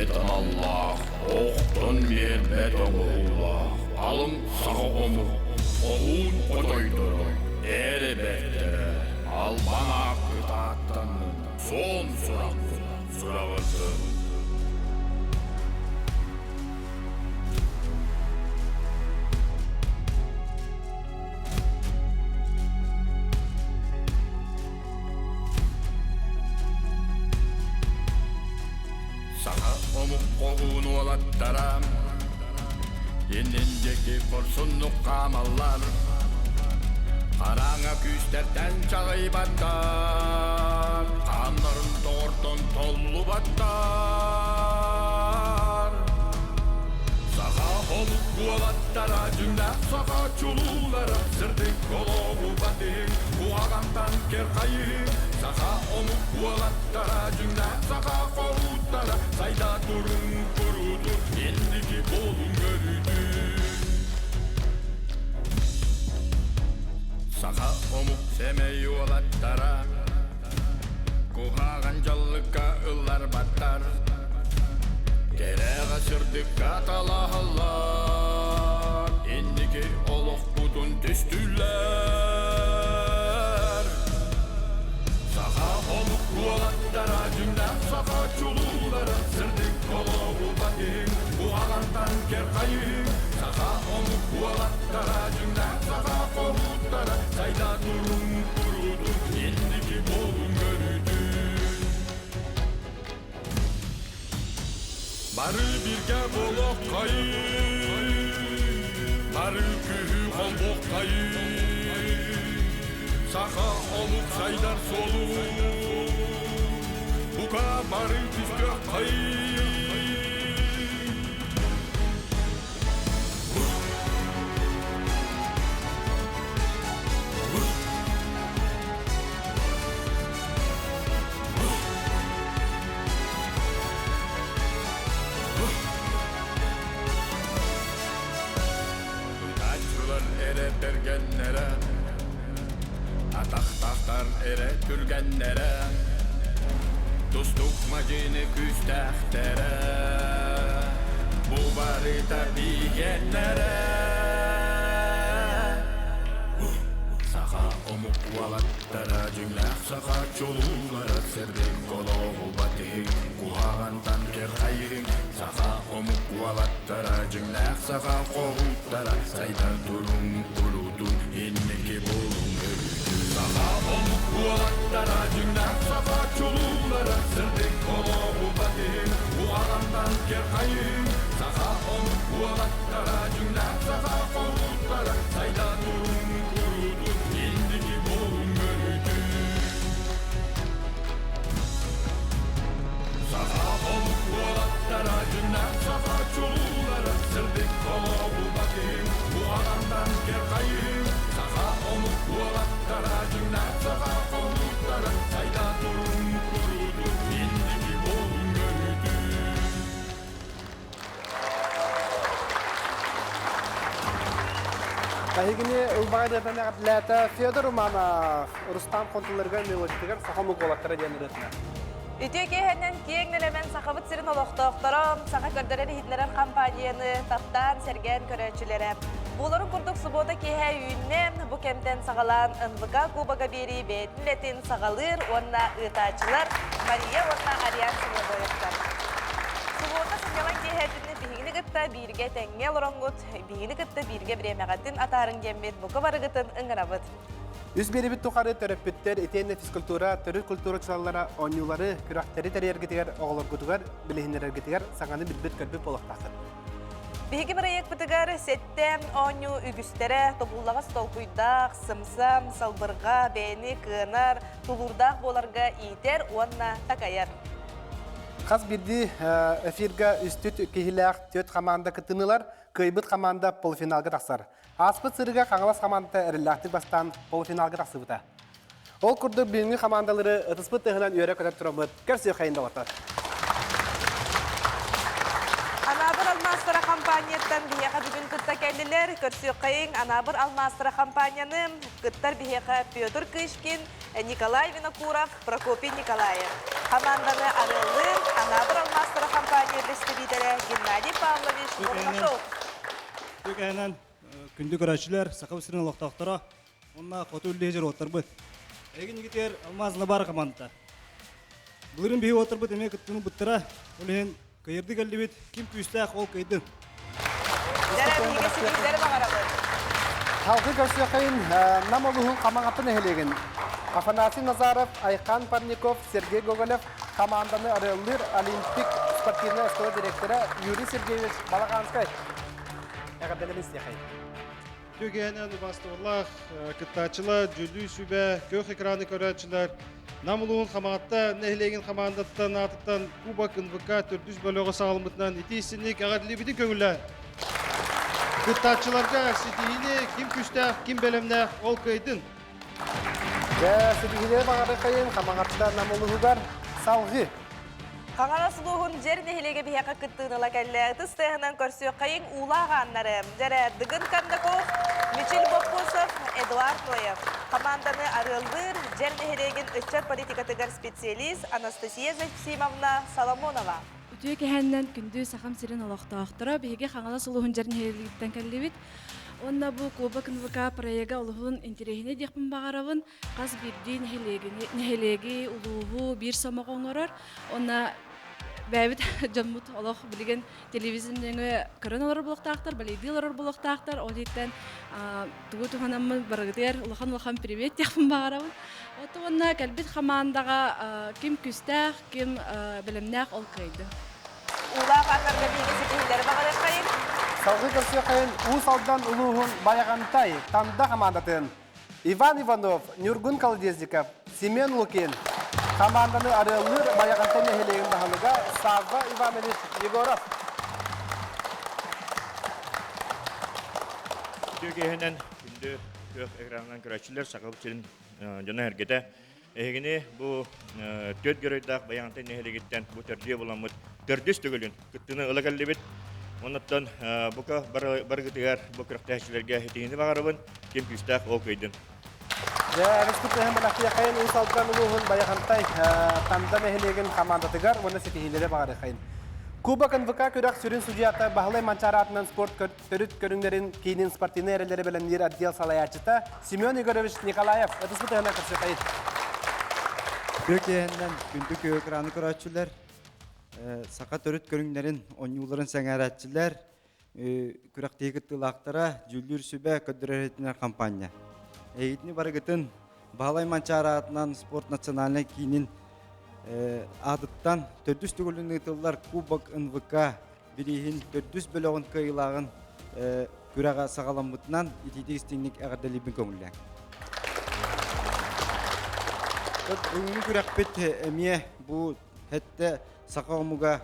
Төрүт аналлаах, охтон биэрбэт оҥоһуулаах алын саха омук хоһуун хотойдоро, эрэ бэртэрэ, албан ааккыт ааттаннын, суон сурахпыт сураҕырдын. Саха омук хоһуун уолаттара иннин диэки хорсуннук хаамаллар, хараҥа күүстэртэн чаҕыйбаттар, хааннарын тоҕортон толлубаттар. Саха омук уолаттара дьиҥнээх саха чулуулара сырдык олоҕу батыһыҥ, куһаҕантан кэр-хайыһыҥ. Саха омук уолаттара дьиҥнээх саха хоһууттара сайда туруҥ куруутун, инники буолуҥ өрүүтүн. Саха омук сэмэй уолаттара Куһаҕан дьаллыкка ылларбаттар, кэрэҕэ сырдыкка талаһаллар, инники олохпутун түстүүллэр. Саха омук уолаттара, дьиҥнээх саха чулуулара, сырдык олоҕу батыһыҥ, куһаҕантан кэр-хайыһыҥ. Саха омук уолаттара, дьиҥнээх саха хоһууттара, сайда туруҥ куруутун, инники буолуҥ өрүүтүн. Бары бииргэ буолуоххайыҥ, бары күүһү холбуоххайыҥ, саха омук сайдар суолун, бука бары түстүөххэйиҥ. Тутааччылар эрэ бэргэннэрэ, атахтаахтар эрэ түргэннэрэ, тустук мадьыны күүстээхтэрэ, бу барыта биһиэннэрэ. Саха омук уолаттара, дьиҥнээх саха чулуулара, сырдык олоҕу батыһыҥ, куһаҕантан кэрхайыҥ. Саха омук уолаттара, дьиҥнээх саха хоһууттара, сайдар туруҥ куруутун, инники буолуҥ өрүүтүн. Саха омук уолаттара, дьиҥнээх саха чулуулара, сырдык олоҕу батыһыҥ, куһаҕантан кэрхайыҥ. Саха омук уолаттара, дьиҥнээх саха хоһууттара, сайда туруҥ куруутун, инники буолуҥ өрүүтүн. Саха омук уолаттара, дьиҥнээх саха чулуулара, сырдык олоҕу батыһыҥ, куһаҕантан кэр-хайыһыҥ. Саха омук уолаттара, дьиҥнээх саха хоһууттара, сайда туруҥ куруутун, инники буолуҥ өрүүтүн. Эһигини ылбаҕай ырыатынан эҕэрдэлээтэ Федор Романов, Рустам Хонтуларыгар мелодиятыгар саха омук уолаттара диэн ырыатынан. Үтүө киэһэнэн киэҥ нэлэмэн Сахабыт сирин олохтоохторо, саха көрдөрөр-иһитиннэрэр компанияны таптаан, сэргээн көрөөччүлэрэ. Буоларын курдук субуота киэһэ үүннэ, бу кэмтэн саҕалаан НВК Кубога биэрии бэйэтин үлэтин саҕалыыр уонна ыытааччылар Мария уонна Ариан Солодоевтар. Субуота сынньалаҥ киэһэтин биһигини кытта бииргэ тэҥҥэ олороҥҥут, биһигини кытта бииргэ бириэмэҕитин атаарыҥ диэммит бука барыгытын ыҥырабыт. Үс биэрибит тухары төрөппүттэр итиэннэ физкультура, төрүт культура учууталлара оонньуулары, күрэхтэри тэрийэргитигэр, оҕолоргутугар билиһиннэрэргитигэр саҥаны билбит-көрбүт буолуохтааххыт. Биһиги бырайыакпытыгар сэттэ оонньуу үгүстэрэ тобуллаҕас толкуйдаах, сымса, салбырҕа, бэйэни кыанар, тулуурдаах буоларга иитэр уонна такайар. Хас биирдии эфирга үстүт киһилээх түөрт хамаанда кыттынылар, кыайбыт хамаанда полуфиналга тахсар. Ааспыт сырыыга Хаҥалас хамаандата эрэллээхтик бастаан полуфиналга тахсыбыта. Ол курдук бүгүҥҥү хамаандалары ытыспыт тыаһынан үөрэ-көтө тураммыт көрсүөххэйин доҕоттор. Анаабыр алмаастара компанияттан биһиэхэ бүгүн кытта кэллэ. кэллилэр. Көрсүөххэйиҥ Анаабыр алмаастара хампаанньаны кыттар биһиэхэ Петр Кычкин, Николай Винокуров, Прокопий Николаев. Хамаанданы арыаллыыр Анаабыр алмаастара хампаанньа бэстэбиитэлэ Геннадий Павлович Бурнашов. Түгэнэн күндү көрөөччүлэр, Саха сирин олохтоохторо уонна хоту үллэһи дьоруоттарбыт. Эйигин игитигэр Алмаз Набар командата. Былырын биһи уоттарбыт эмиэ кыттыны бұттара, ол иһин Кыйырды кэллибит, ким күүстээх ол кыйдын. Дьэ, ситиһиилэри баҕарабыт. Халгы көрсүөххэйин Нам улууһун Хамаҕатта нэһилиэгин Афанасий Назаров, Айхан Парников, Сергей Гоголев команданы арыаллыыр Олимпик спортивнай оскуола директора Юрий Сергеевич Балаганскай. Эҕэрдэлэрин истиэхэй. Түгээнэн убастыбыллаах кыттааччылар, дьүүллүүр сүбэ, күөх экраны көрөөччүлэр, Нам улууһун Хамаҕатта нэһилиэгин хамаандаттан аатыттан Кубок НВК төрдүс бөлөҕө саҕаламмытынан итии истиҥник эҕэрдэлиибитин көҥүллээн. Кыттааччыларга ситиһиини ким күүстээх, ким бэлэмнээх ол кыайдын. Дьэ, ситиһиилэри баҕарыаххайын Хамаҕатта Нам улууһугар салҕыы. Хаҥалас улууһун Дьэр нэһилиэгэ биһиэхэ кыттыыны ыла кэллэ. Ытыс тыаһынан көрсүөххэйиҥ уулаах ааннары. Дьэрэ Дыгын Кондаков, Мичил Боппосов, Эдуард Ноев. Хамаанданы арыаллыыр Дьэр нэһилиэгин ыччат политикатыгар специалист Анастасия Зевсимовна Соломонова. Үтүө кэһэннэн күндү Сахам сирин олохтоохторо биһиги Хаҥалас улууһун Дьэр нэһилиэгиттэн кэллибит. Уонна бу Кубок НВК проега олуһун интэриэһинэй диэхпин баҕарабын. Хас биирдии нэһилиэги, улууһу биир сомоҕо оҥорор. Уонна бэйэбит дьоммут олох билигин телевизор нөҥүө көрөн олорор буолуохтаахтар, балейдыы олорор буолуохтаахтар. Ол иһиттэн тугу туһанаммын барыгытыгар улахан-улахан привет диэхпин баҕарабын. Вот уонна кэлбит хамаандаҕа ким күүстээх, ким бэлэмнээх ол кыайды. Уулаах аннарга биһиги ситиһиилэри баҕарыаххайын. Салгыы көрсүөххэйин Уус Алдан улууһун Байаҕантай Танда хамаандатын Иван Иванов, Ньургун Колодезников, Семен Лукин хамаанданы арыаллыыр Байаҕантай нэһилиэгин баһылыга Савва Иванович Егоров. Үтүө киэһэнэн күндү күөх экранынан көрөөччүлэр Сахабыт сирин дьоно-сэргэтэ эһигини бу түөрт геройдаах Байаҕантай нэһилиэгиттэн бу төрдүө буламмыт төрдүс төгүлүн кыттыыны ыла кэллибит. Оннуттан бука барыгытыгар бу күрэхтэһээччилэргэ итиини баҕарабын. Ким күүстээх ол кыйдын. Дьэ, Республикаһын Балахтыйахайын Уус Алдан улууһун Байаҕантай Танда нэһилиэгин хамаандатыгар уонна ситиһиилэри баҕарыахайын. Кубок НВК күрэх сүрүн судьуйата Баһылай Манчаары аатынан спорт төрүт көрүҥнэрин киинин спортивнай эрэллэри бэлэмниир отдел салайааччыта Семен Егорович Николаев. Ытыспытыһынан көрсүөхайын. Күө киэһэннэн күндү күө экраны көрөөччүлэр, саха төрүт көрүҥнэрин оонньууларын сэҥээрээччилэр, күрэхтэһии кыттыылаахтара, дьүүллүүр сүбэ көрдөрөр иһитиннэрэр хампаанньа. Эһигитини барыгытын Баһылай Манчаары аатынан спорт национальнай киинин аатыттан төрдүс төгүлүн ыытыллар Кубок НВК бирииһин төрдүс бөлөҕүн кыайыылааҕын күрэҕэ саҕаламмытынан итиитик истиҥник эҕэрдэлиибин көҥүллээҥ. Бүгүҥҥү күрэхпит эмиэ бу Хэттэ саха омуга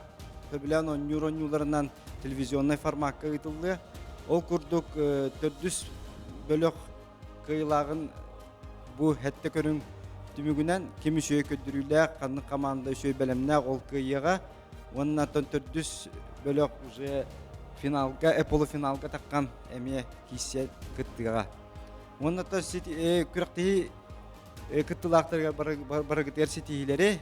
сөбүлээн оонньуур оонньууларынан телевизионнай формакка ыытыллыа. Ол курдук төрдүс бөлөх кыайыылааҕын бу хэттэ көрүҥ түмүгүнэн ким үчүгэй көрдөрүүлээх, ханнык хамаанда үчүгэй бэлэмнээх ол кыайыаҕа уонна оттон төрдүс бөлөх уже финалга, полуфиналга таххан эмиэ киирсиэ кыттыаҕа. Уонна күрэхтэһии кыттыылаахтарыгар барыгытыгар ситиһиилэри,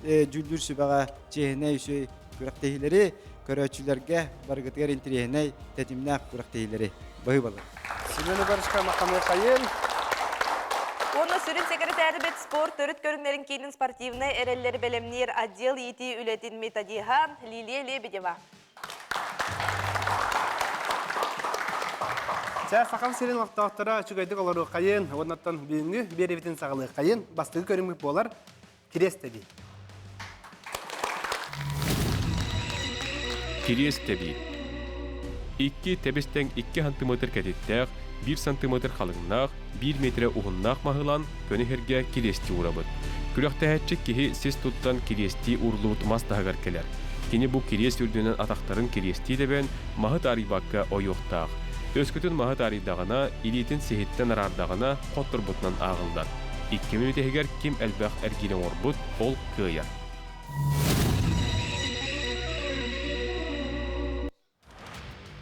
дьүүллүүр сүбэҕэ чиэһинэй үчүгэй күрэхтэһиилэри, көрөөччүлэргэ барыгытыгар интэриэһинэй тэтимнээх күрэхтэһиилэри баһыыбалар. Семен Егоровичка махтаныаххайын. Уонна сүрүн секретарбит спорт төрүт көрүҥнэрин киинин спортивнай эрэллэри бэлэмниир отдел иитии үлэтин методиһа Лилия Лебедева. Чэ, Сахам сирин олохтоохторо үчүгэйдик олоруоххайын, уоннаттан бүгүҥҥү биэрэбитин саҕалыаххайын, бастакы көрүҥмүт буолар Кириэс тэбии. Кириэс тэбии. Икки тэбис-тэҥ 2 сантиметр кэтиттээх, 1 сантиметр халыҥнаах, 1 метрэ уһуннаах маһылаан көнө сиргэ кириэстии уурабыт. Күрэхтэһээччи киһи сис туттан кириэстии ууруллубут мас таһыгар кэлэр. Кини бу кириэс үрдүнэн атахтарын кириэстии тэбэн, маһы таарыйбакка ойуохтаах. Өскөтүн маһы таарыйдаҕына, илиитин сиһиттэн араардаҕына, хотторбутунан ааҕыллар. Икки мүнүүтэ иһигэр ким элбэх эргиири оҥорбут, ол кыайар.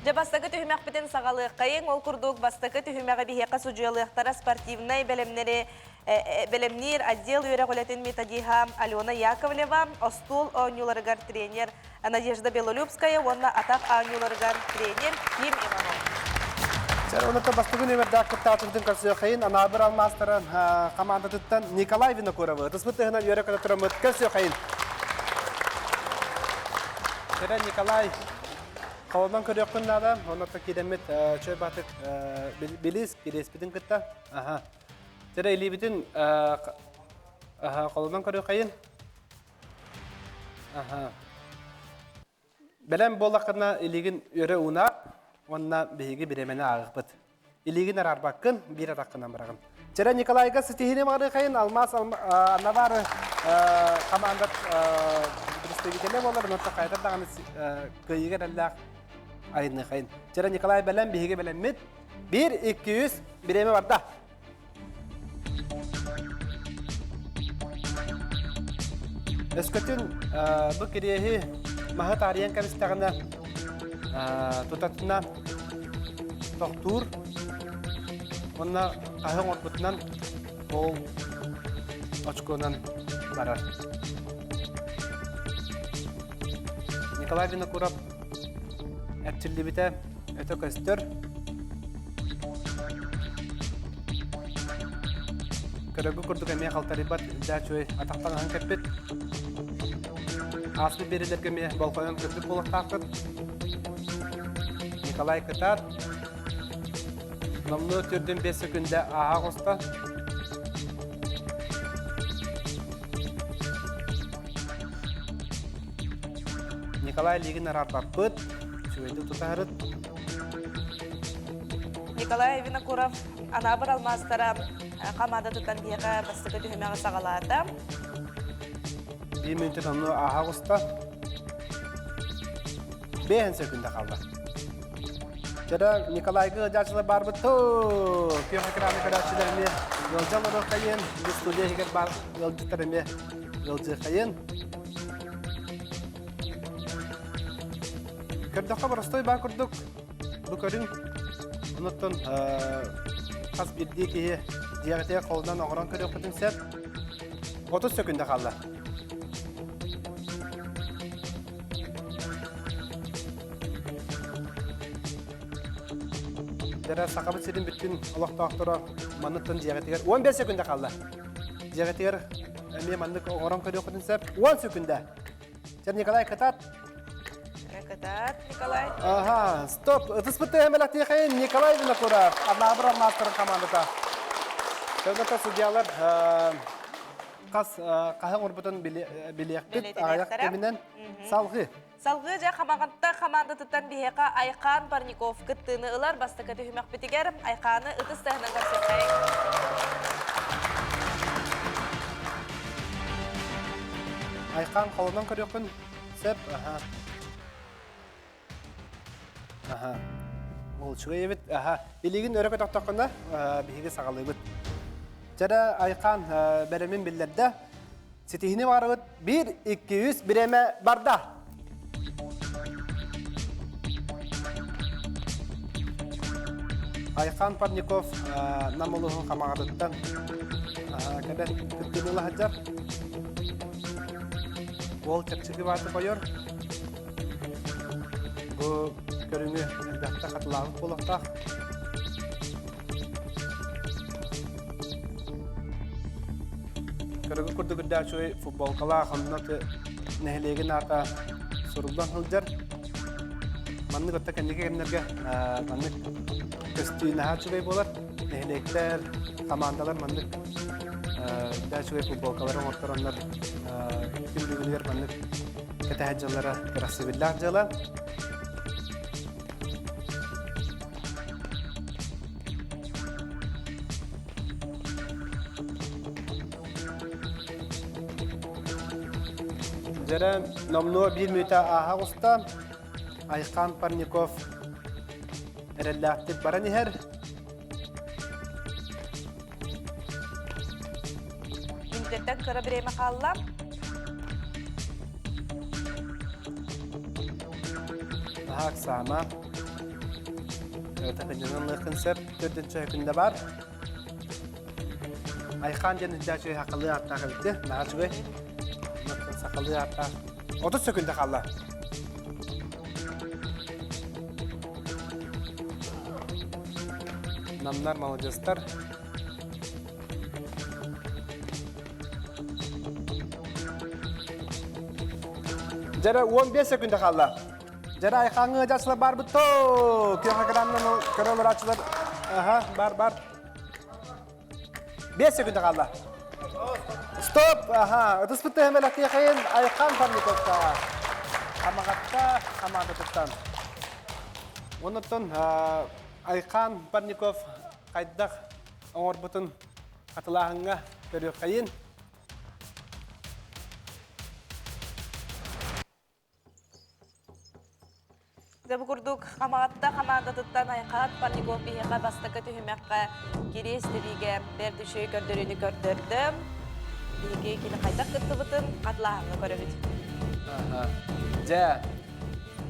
Дьэ. Дьэ бастакы түһүмэхпитин саҕалыаххайыҥ. Ол курдук бастакы түһүмэҕи биһиэхэ судьуйалыахтара спортивнай бэлэмнэри бэлэмниир отдел үөрэх үлэтин методиһа Алена Яковлева, остуол оонньууларыгар тренер Надежда Белолюбская уонна атах оонньууларыгар тренер Ким Иванов. Сэр, оното бастакы нүөмэрдээх кыттааччыбытын көрсүөххэйин Анаабыр алмаастарын хамаандатыттан Николай Винокуровы ытыспыт тыһынан үөрэ көтө тураммыт көрсүөххэйин. Сэрэ Николай, холонон көрүөххүн наада, оното киирэммит чөй батык билис, кириэспитин кытта. Аха. Сэрэ илиибитин холонон көрүөххэйин. Аха. Бэлэм буоллаххына илиигин өрө уунаар уонна биһиги бириэмэни ааҕыахпыт. Илиигин араарбаккын, биир атаххынан бараҕын. Чэрэ Николайга ситиһиини баҕарыахайын Алмаас Аннабары команда представителэ буолар, онон хайатар даҕаны кыайыыга эрэллээх айынныахайын. Чэрэ Николай бэлэм, биһиги бэлэммит. 1, 2, 3, бириэмэ барда. Өскөтүн бу кириэһи маһы таарыйан кэбистэҕинэ тутатына тохтуур уонна хаһы оҥорбутунан ол очконан барар. Николай Винокуров эрчиллибитэ өтө көстөр. Көрөгү курдук эмиэ халтарыйбат дьаачуй атахтан аһан кэппит. Ааспыт биэрилэргэ эмиэ болҕойон көрбүт буолуохтааххыт. Николай Кытаат номнуо төрдүн 5 секүндэ ааһа оҕуста. Николай Лигин араарбаппыт, үчүгэйдик тутаһарыт. Николай Винокуров Анаабыр алмаастара хамаандатыттан биһиэхэ бастакы түһүмэҕи саҕалаата. Биир мүнүүтэ номнуо ааһа оҕуста. Бэйэн сөкүндэ хаалла. Чара Николайга ыалдьааччылар баарбыт тоо күөх экраны көрөөччүлэр эмиэ ыалдьа олоруоххайын, студия иһигэр баар ыалдьыттар эмиэ ыалдьыаххайын. Көрдөххө боростой баар курдук бу көрүҥ. Онуттан хас биирдии киһи дьиэҕитигэр холунан оҥорон көрүөххүтүн сөп. 30 сөкүндэ хаалла. Дара Сахабыт сирин бүттүн олохтоохторо манныттан дьиэҕитигэр 15 сөкүндэ хаалла. Дьиэҕитигэр эмиэ маннык оҥорон көрүөххүтүн сөп. 10 сөкүндэ. Чэ, Николай, кытаат. Кытаат, Николай. Ага, стоп. Ытыспыт тыһын Николай Винокуров, Анаабыр алмаастарын командата. Сөбөтө судьялар хас хаһан оҥорбутун билиэхпит аҕыйах кэминэн салгыы. Салгыы дьэ Хамаҕатта хамаандатыттан биһиэхэ Айхаан Парников кыттыыны ылар бастакы түһүмэхпитигэр Айхааны ытыс таһынан көрсүөххэйиҥ. Айхаан холонон көрүөххүн сөп. Аха. Аха. Ол үчүгэй эбит. Аха. Илигин өрө көтөхтөххүнэ биһиги саҕалыыбыт. Чэрэ Айхаан бэлэмин биллэрдэ. Ситиһини баарыбыт 1, 2, 3 бириэмэ барда. Айхан Парников Нам улууһун Хамаҕатыттан кэлэн кыттыыны ыла сылдьар. Уол чэпчэки бааты қойор. Бу көрүҥү элбэхтэ хатылаабыт буолуохтаах. Көрөгү курдук үрдээччи футболкалаах онно нэһилиэгин аата суруллан сылдьар. Маннык отто кэнники кэмнэргэ маннык көстүү наһаа үчүгэй буолар. Нэһилиэктэр, хамаандалар маннык үрдээх үчүгэй футболкалары оҥортороннор күн бүгүнүгэр маннык кэтэһэр дьыллара кэрэхсэбиллээх дьыала. Дьэрэ номнуо биир мүнүүтэ ааһа оҕуста. Айхан Парников эрэллээхтик баран иһэр. Мүнүүтэттэн кыра бириэмэ хаалла. Наһаа Оксана. Эбэтэр ылыаххын сөп. Төрдүнчэ күндэ бар. Айхан диэн үддээчү сахалыы ааттаах эбит дии. Наһаа үчүгэй. Сахалыы ааттаах. 30 сөкүндэ хаалла. Намнар маладьыастар. Дьэрэ 15 секунда хаалла. Дьэрэ айхааҥҥы дьасла барбыт то. Күөх экранынан көрө олорааччылар. Аха, бар, бар. 5 секунда хаалла. Стоп! Аха, ытыспыт тыһымэлэхтиэхэйин Айхан Парниковка. Хамаҕатта хамаандатыттан. Оннуттан Айхан Парников хайдах оҥорбутун хатылааһыҥҥа көрүөххэйин. Дьэ бу курдук Хамаҕатта хамаандатыттан Айхаат Парников биһиэхэ бастакы түһүмэххэ кириэс тэбиигэ бэрт үчүгэй көрдөрүүнү көрдөрдө. Биһиги кини хайдах кыттыбытын хатылааһыҥҥа көрөбүт. Дьэ,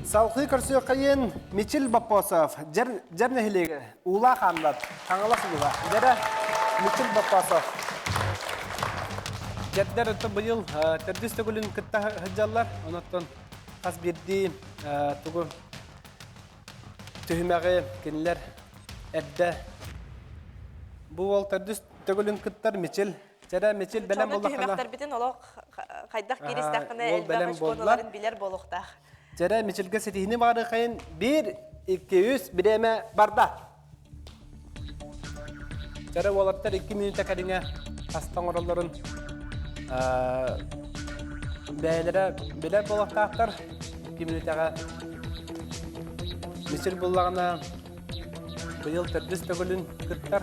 салҕыы көрсүөххэйин Мичил Боппосов, Дьэр, Дьэр нэһилиэгэ, Уулаах Ааннар, Хаҥалас улууһа. Дьэрэ Мичил Боппосов. Дьэрдэр өттө быйыл төрдүс төгүлүн кытта сылдьаллар. Онон хас биирдии тугу түһүмэҕи кинилэр эрдэ бу уол төрдүс төгүлүн кыттар Мичил. Чэрэ Мичил бэлэм буоллаххына. Түһүмэхтэрбитин олох хайдах кииристэххинэ элбэх очконуларын билэр буолуохтаах. Чэрэ Мичилгэ ситиһини баарыхайын 1, 2, 3 бириэмэ барда. Чэрэ уолаттар 2 мүнүүтэ кэриҥэ хаста оҥороллорун бэйэлэрэ билэр буолуохтаахтар. 2 мүнүүтэҕэ Мичил буллаҕына быйыл төрдүс төгүлүн кыттар.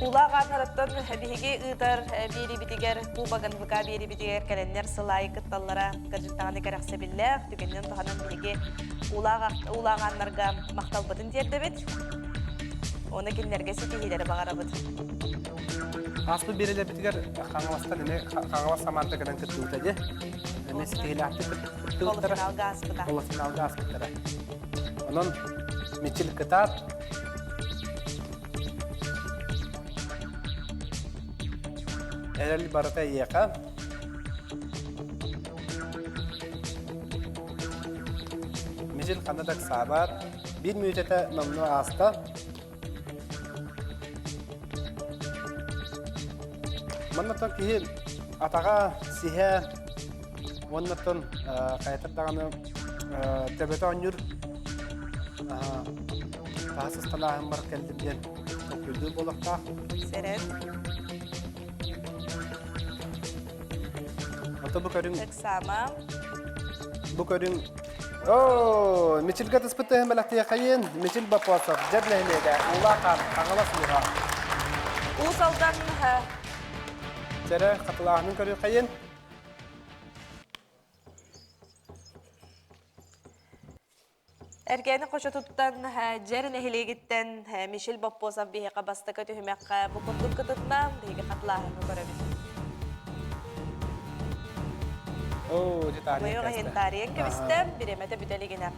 Уулаах ааннарыттан биһиги ыытар биэриибитигэр Кубок НВК биэриибитигэр кэлэннэр сыл аайы кытталлара кырдьыктаҕына кэрэхсэбиллээх. Түгэнинэн туһанан биһиги уулаах ааннарга махталбытын тиэрдэбит. Уонна кинилэргэ ситиһиилэри баҕарабыт. Ааспыт биэриилэрбитигэр Хаҥаластан эмиэ Хаҥалас хамаанда кэлэн кыттыбыта дии. Эмиэ ситиһиилээхтик кыттыбыттара. Полуфиналга ааспыта. Полуфиналга ааспыттара. Онон Мичил кытаат. Эрэл барыта эйиэхэ. Мичил ханна да ыксаабат. Биир мүнүүтэтэ номнуо ааста. Маннаттан киһи атаҕа, сиһэ уоннаттан хайатар даҕаны төбөтө оонньуур таас ыстанааһыммар кэллим диэн толкуйдуур буолуохтаах. Сэрэн. Ото бу көрүҥ Ыксаама. Бу көрүҥ Оо, Мичилгэ тыспыт бэлэхтиэхэйин, Мичил Боппосов, Дьэр нэһилиэгэ, Уулаах Хаҥалас улууһа. Уус Алдан Чэрэ хатылааһынын көрүөххэйин. Эргээни хочотуттан Дьэр нэһилиэгиттэн Мишель Боппосов биһиэхэ бастакы түһүмэххэ бу курдук кытынна, биһиги хатылааһыны көрөбүт. Мойуох иһин таарыйан кэбистэ, бириэмэтэ бүтэ илигинэ.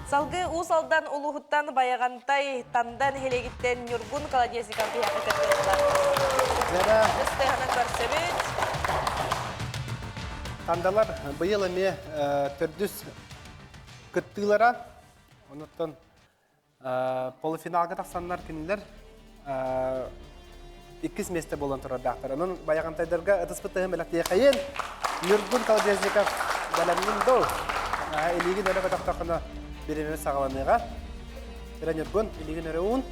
Салгыы Уус Алдан улууһуттан Байаҕантай Танда нэһилиэгиттэн Ньургун Колодезников биһиэхэ кыттыылар. Ыстыаһынан көрсөбүт. Тандалар быйыл эмиэ төрдүс кыттыылара. Онуттан полуфиналга тахсаннар кинилэр иккис миэстэ буолан турардаахтар. Онон Байаҕантайдарга ытыспыт тыһым бэлэхтиэхэйин Ньургун Колодезников бэлэмнин доо. Илиигин өрө көтөхтөххүнэ бириэмэ саҕаланыаҕа. Чэрэ Ньургун, илиигин өрө уун.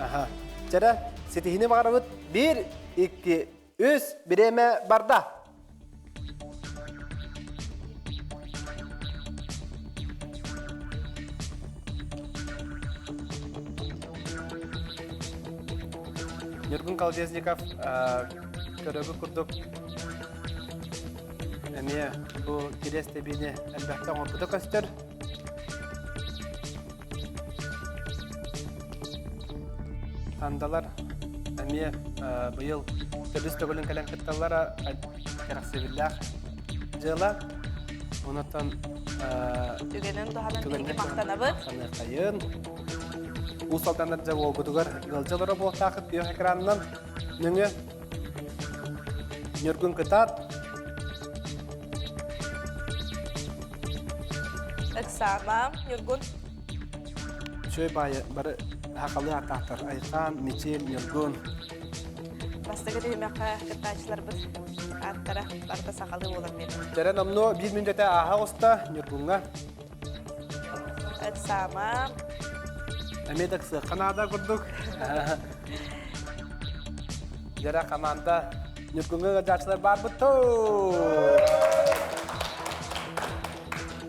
Аха. Чэрэ, ситиһини баҕарабыт. Биир, икки, үс, бириэмэ барда. Ньургун Колодезников көрөгү курдук эмиэ бу кириэс тэбиини элбэхтэ оҥорбута көстөр. Тандалар эмиэ быйыл төрдүс төгүлүн кэлэн кытталлара кэрэхсэбиллээх дьыала. Онотон Түгэнин туһанан биһиги махтанабыт. Махтаныаххайын. Уус Алданнар дьэ уолгутугар ыалдьа олоро буолтаахыт күөх экранынан нөҥүө Ньургун кытаат. Ыксаама, Ньургун. Үчүгэй баайы бары хахалы атаахтар Айхан, Мичил, Ньургун. Бастакы түһүмэххэ кыттааччыларбыт ааттара барыта сахалыы буолан биэрдэ. Дьэрэ номнуо биир мүнүүтэ ааһа оҕуста Ньургуҥҥа. Ыксаама. Эмиэ да ыксыахха наада курдук. Дьэрэ команда Ньургуҥҥа ыалдьааччылар баарбыт тоо.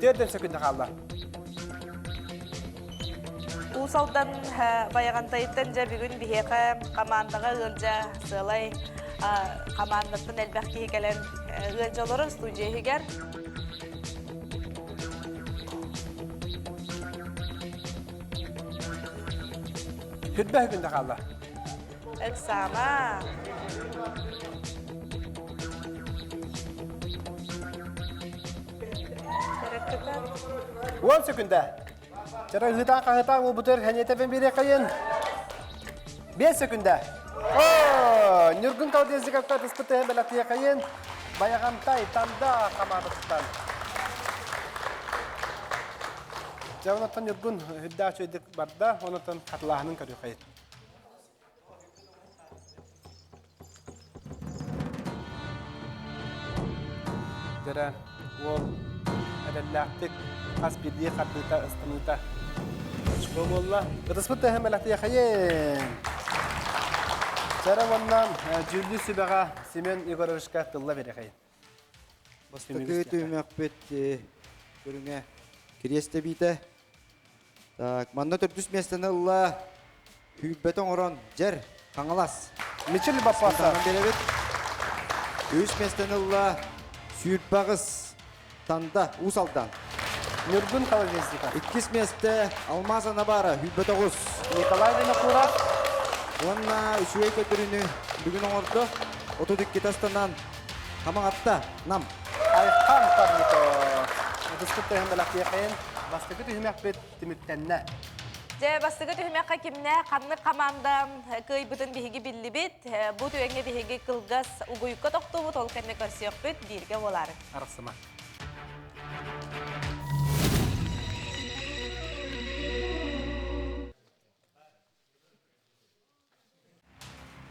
Төрдөн сөкүндэ хаалла. Уус Алдан Байаҕантайыттан дьэ бүгүн биһиэхэ хамаандаҕа ыалдьа сыалай хамаандаттан элбэх киһи кэлэн ыалдьа олорор студия иһигэр. Хүрбэһ күндэ хаалла. Ыксаама. Уон сөкүндэ. Чара ыһытаан хаһытаан уолбутугар хэньэтэ биэриэххэйин. Биэс сөкүндэ. О, Ньургун Колодезниковка тыспыт тыһын бэлэхтиэхэйин. Байаҕантай Танда хамаандатыттан. Дьэ, онтон Ньургун үрдээх үчүгэйдик барда, онтон хатылааһынын көрүөххэйин. Дьэрэ, уол эрэллээхтик хас биирдии хардыыта ыстаныыта очко буолла. Ытыспыт тыаһын бэлэхтиэхэйин! Дьэрэ уонна дьүүллүүр сүбэҕэ Семен Егоровичка тылла биэрэхэйин. Бастакы түһүмэхпит көрүҥэ кириэс тэбиитэ. Так, манна төрдүс миэстэни ылла Күүрбэтэ оҥорон, дьэр, Хаҥалас. Мичил Баппаса. биэрэбит. Үс миэстэни ылла Сүүрбэҕис Танда, Уус Алдан. Ньургун Колодезников. Иккис миэстэ Алмаз Анабара, Сүүрбэтэҕус. Николай Винокуров. Уонна үчүгэй көрдөрүүнү бүгүн оҥордо. 32 тастанан Хамаҕатта, Нам. Айхан Парников. Ытыспыт тыһын бэлэхтиэхэйин бастакы түһүмэхпит түмүктэннэ. Дьэ, бастакы түһүмэххэ кимнээх, ханнык хамаанда кыайбытын биһиги биллибит. Бу түгэҥҥэ биһиги кылгас угуйукка тохтуубут, ол кэннэ көрсүөхпүт, бииргэ буолаары. Арахсыма.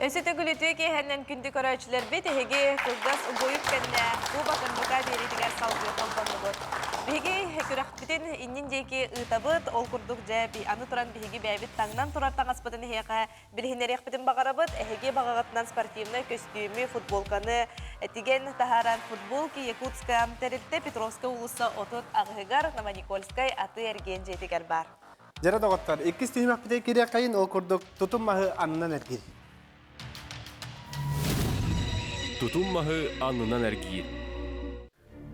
Өссө төгүл үтүө киэһэнэн күндү көрөөччүлэрбит, эһиги кылгас угуйук кэннэ Кубок НВК биэриитигэр салгыы холбоннубут. Биһиги күрэхпитин иннин диэки ыытабыт, ол курдук дьэ аны туран биһиги бэйэбит таҥнан турар таҥаспытын эһиэхэ билиһиннэриэхпитин баҕарабыт. Эһиги баҕаҕытынан спортивнай көстүүмү, футболканы тигэн таһааран футболки Якутская тэрилтэ Петровская уулусса 38-ыгар Новоникольскай атыы-эргиэн дьиэтигэр баар. Дьэрэ доҕоттор, иккис түһүмэхпитигэр киириэххэйин, ол курдук тутум маһы аннынан эргиир. Тутум маһы аннынан эргиир.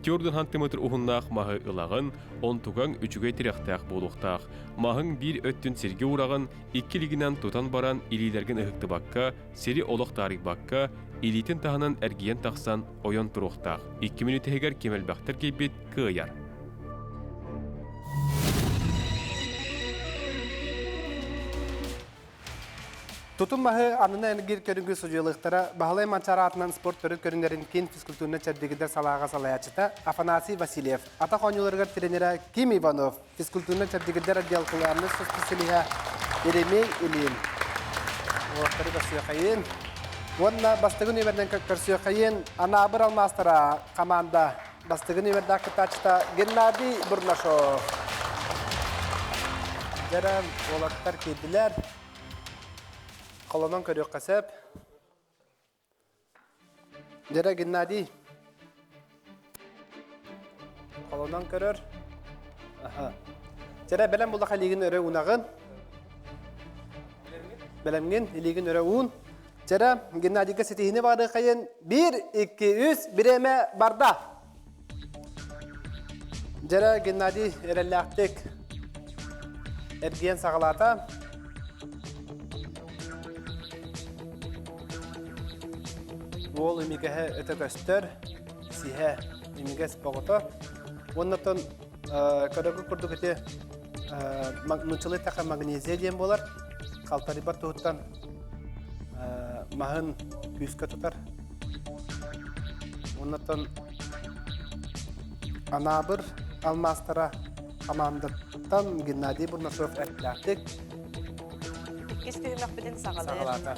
Төрдүн сантиметр уһуннаах маһы ылаҕын, онтугаҥ үчүгэй тирэхтээх буолуохтаах. Маһыҥ биир өттүн сиргэ уураҕын, икки илиигинэн тутан баран илиилэргин ыһыктыбакка, сири олох таарыйбакка, илиитин таһынан эргийэн тахсан ойон туруохтаах. Икки мүнүүтэ иһигэр ким элбэхтэр киирбит кыайар. Тутум маһы аннынан эргиир көрүҥү судьуйалыахтара Баһылай Манчаары аатынан спорт төрүт көрүҥнэрин киин физкультурнай чэбдигирдэр салааҕа салайааччыта Афанасий Васильев, атах оонньууларыгар тренерэ Ким Иванов, физкультурнай чэбдигирдэр отдел кылааннай специалиһа Еремей Ильин. Уолаттары көрсүөххэйин. Уонна бастакы нүөмэринэн көрсүөххэйин Анаабыр алмаастара команда Бастакы нүөмэрдээх кыттааччыта Геннадий Бурнашов. Дьэрэ уолаттар киирдилэр. Холонон көрүөххэ сөп. Дьэрэ Геннадий. Холонон көрөр. Аха. Дьэрэ бэлэм буллаха илиигин өрө уунаҕын. Бэлэмҥин илиигин өрө уун. Чэрэ, Геннадийга ситиһини баарыахайын. Биир, икки, үс, бириэмэ барда. Дьэрэ, Геннадий эрэллээхтик эргийэн саҕалаата. Уол имигэһэ өтө көстөр, сиһэ имигэс боҕото. Уоннатон көрөгү курдук ити нуччалыы таха магнезия диэн буолар. Халтарыйбат туһуттан маһын күүскэ тутар. Уоннатон Анаабыр алмаастара хамаандаттан Геннадий Бурнашов эрэллээхтик Иккис түһүмэхпитин саҕалыыр. Саҕалаата.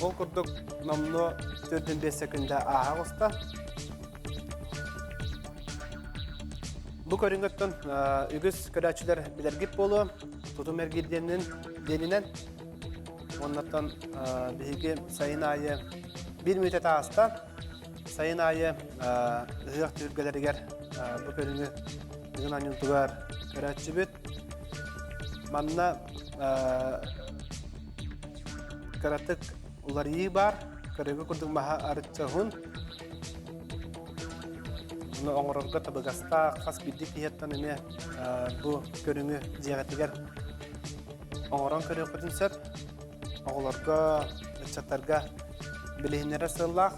Ол курдук номнуо 45 секунда ааһа оҕуста. Бу көрүҥөттөн үгүс көрөөччүлэр билэргит буолуо. Тутум эргирдиэнин диэнинэн Уоннаттан биһиги сайын аайы биир мүнүүтэ тааста. Сайын аайы ыһыах түһүлгэлэригэр бу көрүҥү Дыгын оонньуутугар көрөөччүбүт. Манна кыратык уларыйыы баар. Көрөгү курдук маһа арыччаһын. Ону оҥорорго табыгастаах хас биирдии киһиэттэн эмиэ бу көрүҥү дьиэҕитигэр оҥорон көрүөххүтүн сөп. Оҕолорго, ыччаттарга билиһиннэрэр сыаллаах.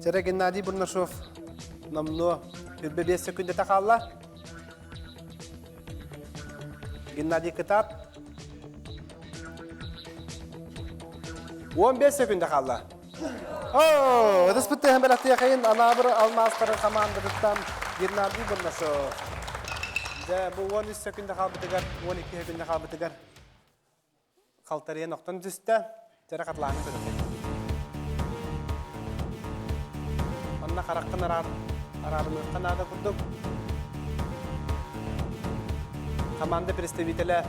Чэрэ Геннадий Бурнашов номнуо 25 секундата хаалла. Геннадий кытаат. 15 секунда хаалла. Оо, ытыспыт тыаһын бэлэхтиэхэйин Анаабыр алмаастарын хамаандатыттан Геннадий Бурнашов. Дьэ, бу 13 секунда хаалбытыгар, 12 секунда хаалбытыгар халтарыйан охтон түстэ. Дьэрэ хатылааны көрөкөй. Онно хараххын араар, араарыныахха наада курдук. Команда представителя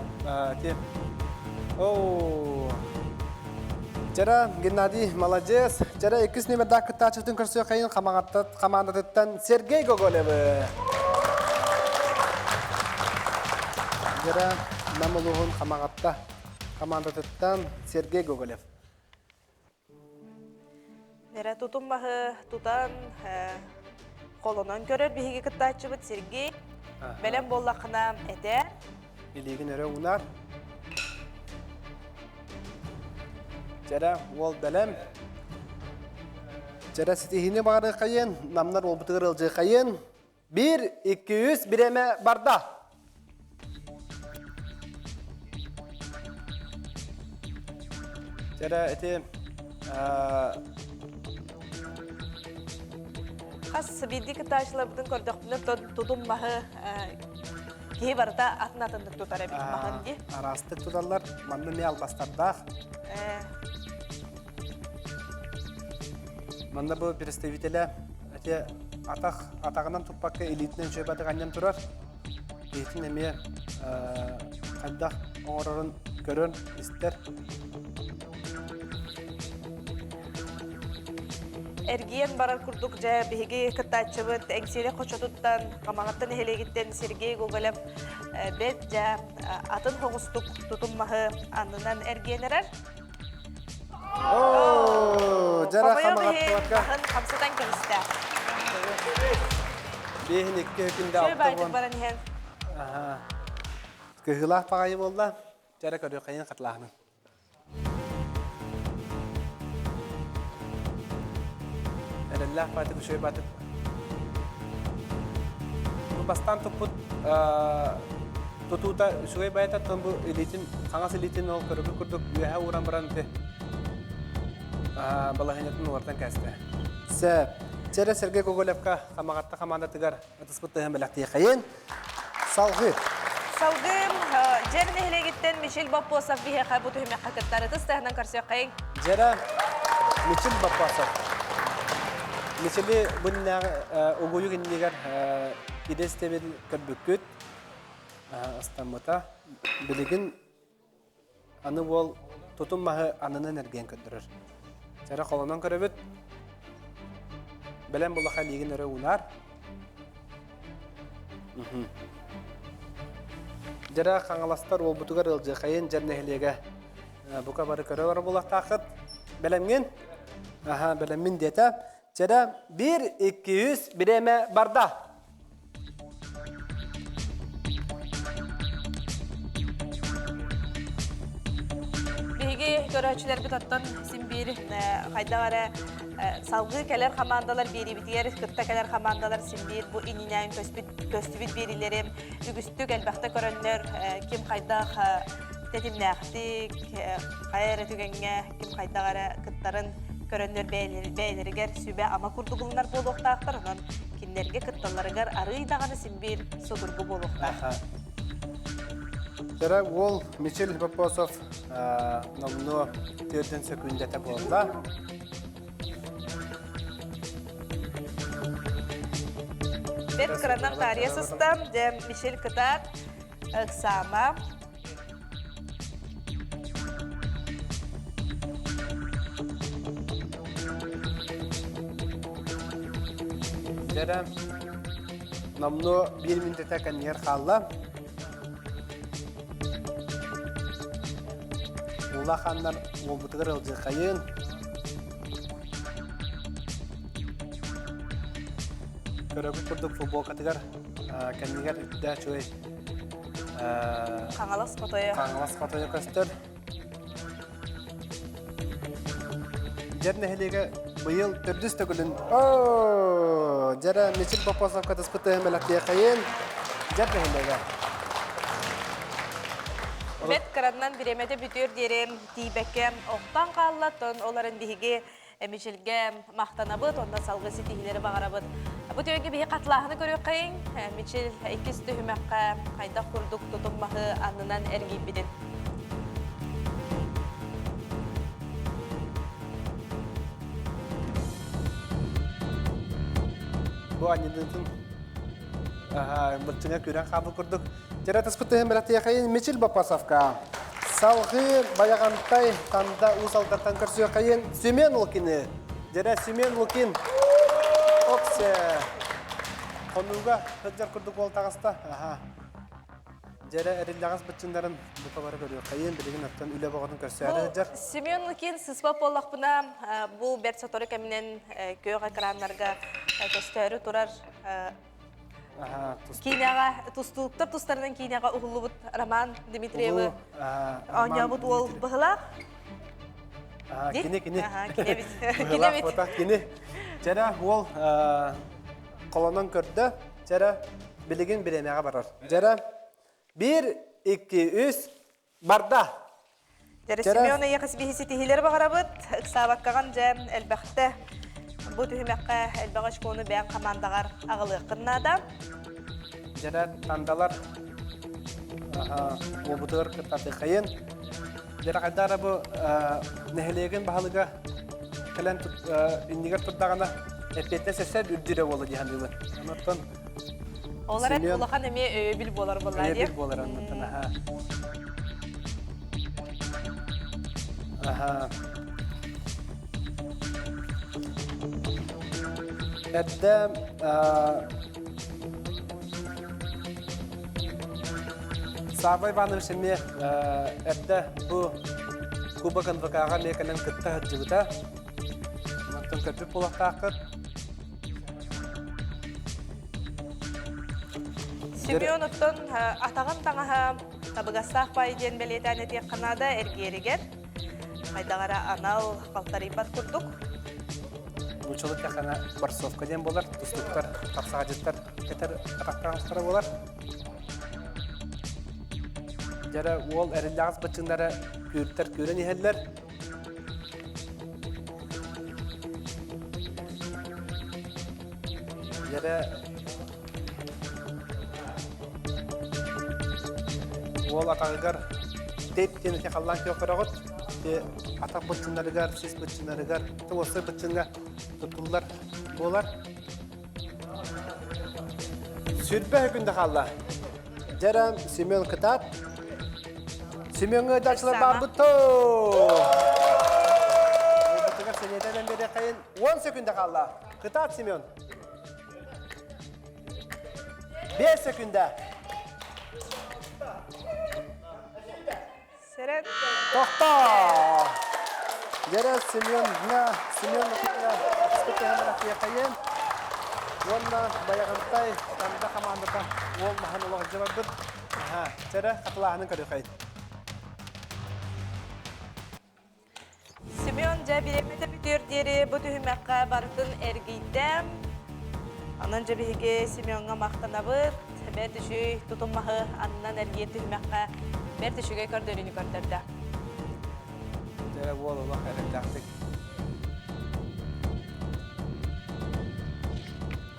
те Оо, Чара Геннадий молодец. Чара иккис нүмердаах кыттааччытын көрсүөххэйин хамаандатыттан Сергей Гоголевы. Жара Нам улууһун Хамаҕатта хамаандатыттан Сергей Гоголев. Эрэ тутум маһы тутан холонон көрөр биһиги кыттааччыбыт Сергей. Бэлэм буоллаххына этэ. Илиигин өрө уунар. Дьэрэ уол бэлэм. Дьэрэ ситиһиини баҕарыаххайын, намнар уолбутугар ыалдьыаххайын. Биир, икки, үс, бириэмэ барда. Дьэрэ ити Хас биирдии кыттааччыларбытын көрдөхпүнэ тутум маһы киһи барыта атын атыннык тутар эбит маһын дии. Араастык туталлар. Манна эмиэ албастардаах. Манна бу представителэ эти атах атаҕынан туппакка илиитинэн үчүгэй анньан турар. Киһитин эмиэ хайдах оҥорорун көрөн истэр. Эргийэн барар курдук дьэ биһиги кыттааччыбыт Эҥсиэли хочотуттан Хамаҕатта нэһилиэгиттэн Сергей Гоголев бэрт дьэ атын соҕустук тутум маһы аннынан эргийэн эрэр. Дьара хамаҕаттыбакка. Хамсатан кэбистэ. Биэһин икки күндэ алта баран иһэн. Кыһыылаах баҕайы буолла. Дьара көрүөххэйин хатылааһынын. Эрэллээх баатык, үчүгэй баатык. Бу бастаан туппут тутуута үчүгэй баайататтан бу илиитин, хаҥас илиитин ол көрүгү курдук үөһэ ууран баран ити балаһыанньатын уларытан кээстэ. Сөп. Чэрэ Сергей Гоголевка Хамаҕатта хамаандатыгар ытыспыт тыһын бэлэхтиэхэйин. Салгыы. Салгыы Дьэр нэһилиэгиттэн Мичил Боппосов биһиэхэ бу түһүмэххэ кыттар ытыс тыаһынан көрсүөххэйиҥ. Дьэрэ Мичил Боппосов. Мичили бу иннээҕи угуйук иннигэр идэ истэбил көрбүккүт астаммыта. Билигин Аны уол тутум маһы аннынан эргийэн көрдөрөр. Чара холонон көрөбүт. Бэлэм буллаха илиигин өрө уунаар. Дьара Хаҥаластар уолбутугар ыалдьыахайын дьэр нэһилиэгэ бука бары көрө олорор буолуохтааххыт. Бэлэмҥин? Аха, бэлэммин диэтэ. Чэрэ, биир, икки, үс, бириэмэ барда. Биһиги биһиги көрөөччүлэрбит оттон син биир хайдах эрэ салгыы кэлэр хамаандалар биэриибитигэр кытта кэлэр хамаандалар син биир бу иннинээн көстүбүт биэриилэри үгүстүк элбэхтэ көрөннөр ким хайдах тэтимнээхтик хайа эрэ түгэҥҥэ ким хайдах эрэ кыттарын көрөннөр бэйэлэригэр сүбэ-ама курдук ылынар буолуохтаахтар. Онон кинилэргэ кытталларыгар арыый даҕаны син биир судургу буолуохтаах. Дьара уол Мичил Боппосов номнуо төрдүн сөкүүндэтэ буолла. Бэрт кыранан таарыйа сыстам, дьэ Мичил кытаат, ыксаама. Дьэрэ номнуо биир мүнүүтэтэ кэннигэр хаалла. Улаханнар уолбутугар ылдьыаххайын. Көрөбүт курдук футболкатыгар кэннигэр үрдэ үчүгэй Хаҥалас хотойо. Хаҥалас хотойо көстөр. Дьэр нэһилиэгэ быйыл төрдүс төгүлүн оо дьэрэ Мичил Боппосовка тыспытыһын бэлэхтиэхэйин Дьэр нэһилиэгэ. Бэт кыраннан бириэмэтэ бүтүөр диэри тиийбэккэ охтон хаалла, тон оларын биһиги Мичилгэ махтанабыт, онно салгыы ситиһиилэри баҕарабыт. Бу түгэҥҥэ биһи хатылааһыны көрүөххэйиҥ. Мичил иккис түһүмэххэ хайдах курдук тутум маһы аннынан эргийбитин. Бу анньыдытын бырчыҥа күрэн хаалбыт курдук. Дьэрэ таспытыһын бэлэхтиэхэйин Мичил Боппосовка. Салгыы Байаҕантай Танда Уус Алдантан көрсүөххэйин Семен Лукины. Дьэрэ Семен Лукин. Оксе. Хонууга сылдьар курдук буол таҕыста. Аха. Дьэрэ эриллэҕэс быччыннарын бука бары көрүөххэйин. Билигин оттон үлэ боҕотун көрсөөрү сылдьар. Семен Лукин сыспап буоллахпына, бу бэрт сотору кэминэн күөх экраннарга көстөөрү турар Киинэҕэ тустууктар тустарынан киинэҕэ уһуллубут Роман Дмитриевы оонньообут уол быһылаах. Кини кини. Кини бит. Кини. Чэрэ уол колонон көрдө. Чэрэ билигин бириэмэҕэ барар. Дьэрэ 1 2 3 Барда! Дьэ, Семен эйиэхэ биһи ситиһиилэри баҕарабыт. Ыксаабаккаҕын дьэ элбэхтэ бу түһүмэххэ элбэх очкону бэйэҥ хамаандаҕар аҕалыаххын наада. Дьэрэ тандалар уобутугар кыттатыхайын. Дьэрэ хайдара бу нэһилиэгин баһылыга кэлэн иннигэр турдаҕына эппиэттэ сесер үрдүрэ буола дии саныыбын. Онтон Ол эрэн улахан эмиэ өйөбүл буолар буоллаа дии. Өйөбүл буолар оннуттан аха. Аха. Эрдэ Савва Иванович эмиэ эрдэ бу Кубок НВК-ҕа эмиэ кэлэн кытта сылдьыбыта. Онтон көрбүт буолуохтааххыт. Семен оттон атаҕын таҥаһа табыгастаах баай диэн бэлиэтээн этиэххэ наада эргиэригэр хайдах эрэ анал халтарыйбат курдук. Нууччалыы тэххэнэ борцовка диэн буолар, тустууктар, тапсаҕадьыттар кэтэр атахтаах буолар. Дьэрэ уол эриллэҕэс быччыннара күртэр күрэн иһэллэр. Дьэрэ уол атаҕыгар тейп диэн ити халлаан күөх көрөҕүт. Ити атах быччыннарыгар, сис быччыннарыгар, туосса быччыҥҥа туттуллар буолар. Сүрбэ күндэ хаалла. Дьэрэ Семен кытаат. Семеҥҥа ыытааччылар баарбыт Уолбутугар сэниэтэ биэриэххэйин 10 секунда хаалла. Кытаат, Семен. 5 секунда. Сэрэн. Тохтоо! Дьэрэ Семен Семен Лукина уонна Байаҕантай Танда хамаандата уол маһын олох барбыт. Чэрэ хатылааһынын көрүөххэйин. дьэ бириэмэтэ бүтүөр диэри бу түһүмэххэ барытын эргийдэ. Онон дьэ биһиги Семеҥҥа махтанабыт. Бэрт үчүгэй тутум маһы аннынан эргийэн түһүмэххэ бэрт үчүгэй көрдөрүүнү көрдөрдө. Дьэ уол олох эрэллээхтик.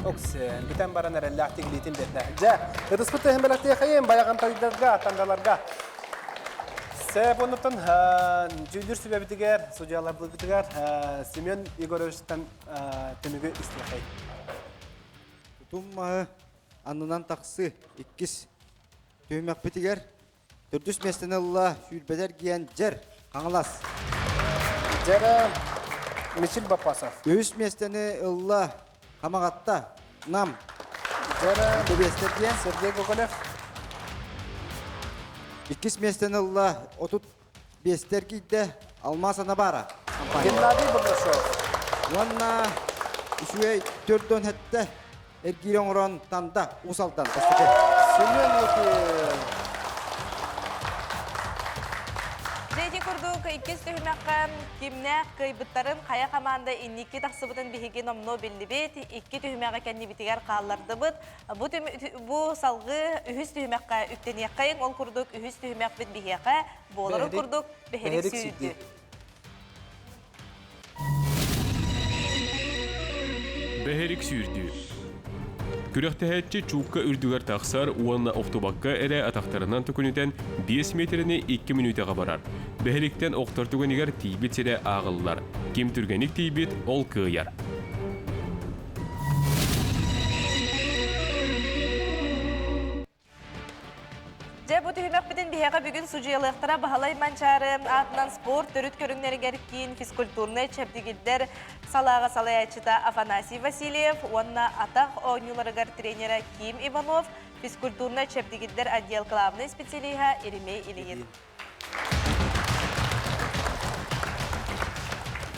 Оксен, бүтэн баран эрэллээхтик илиитин биэрдэ. Дьэ, ытыспыт тыһын бэлэхтиэхэйин байаҕантайдарга, тандаларга. Сэп оннуттан дьүүллүүр сүбэбитигэр, судьуйаларбытыгар Семен Егоровичтан түмүгү истиэхэй. Тутум маһы аннынан тахсыы иккис түһүмэхпитигэр Төрдүс миэстэни ылла сүүрбэтэ эргийэн Дьэр, Хаҥалас. Дьэрэ Мичил Бапасов. Үһүс миэстэни ылла Хамаҕатта, Нам. Дьэрэ Дэбиэстэр диэн Сергей Гоголев. Иккис миэстэни ылла 35 эргийдэ Алмаз Анабара. Геннадий Бурнашов. Уонна үчүгэй төрдөн хэттэ эргиир оҥорон Танда Уус Алдан бастакы. Семен Лукин. Дьэ ити курдук иккис түһүмэххэ кимнээх кыайбыттарын хайа хамаанда инники тахсыбытын биһиги номнуо биллибит. Икки түһүмэҕи кэннибитигэр хааллардыбыт. Бу, бу салгыы үһүс түһүмэххэ үктэниэххэйиҥ. Ол курдук үһүс түһүмэхпит биһиэхэ буоларын курдук бэһирик сүүрдүү. Бэһирик сүүрдүү. Күрэхтэһээччи чуукка үрдүгэр тахсар уонна охтубакка эрэ атахтарынан төкүнүтэн 5 миэтэрэни 2 мүнүүтэҕэ барар. Бэһириктэн охтор түгэнигэр тиийбит сирэ ааҕыллар. Ким түргэнник тиийбит, ол кыайар. Дьэ, бу түһүмэхпитин биһиэхэ бүгүн судьуйалыахтара Баһылай Манчаары аатынан спорт төрүт көрүҥнэригэр киин физкультурнай чэбдигирдэр салааҕа салайааччыта Афанасий Васильев уонна атах оонньууларыгар тренерэ Ким Иванов, физкультурнай чэбдигирдэр отдел главнай специалиһа Еремей Ильин.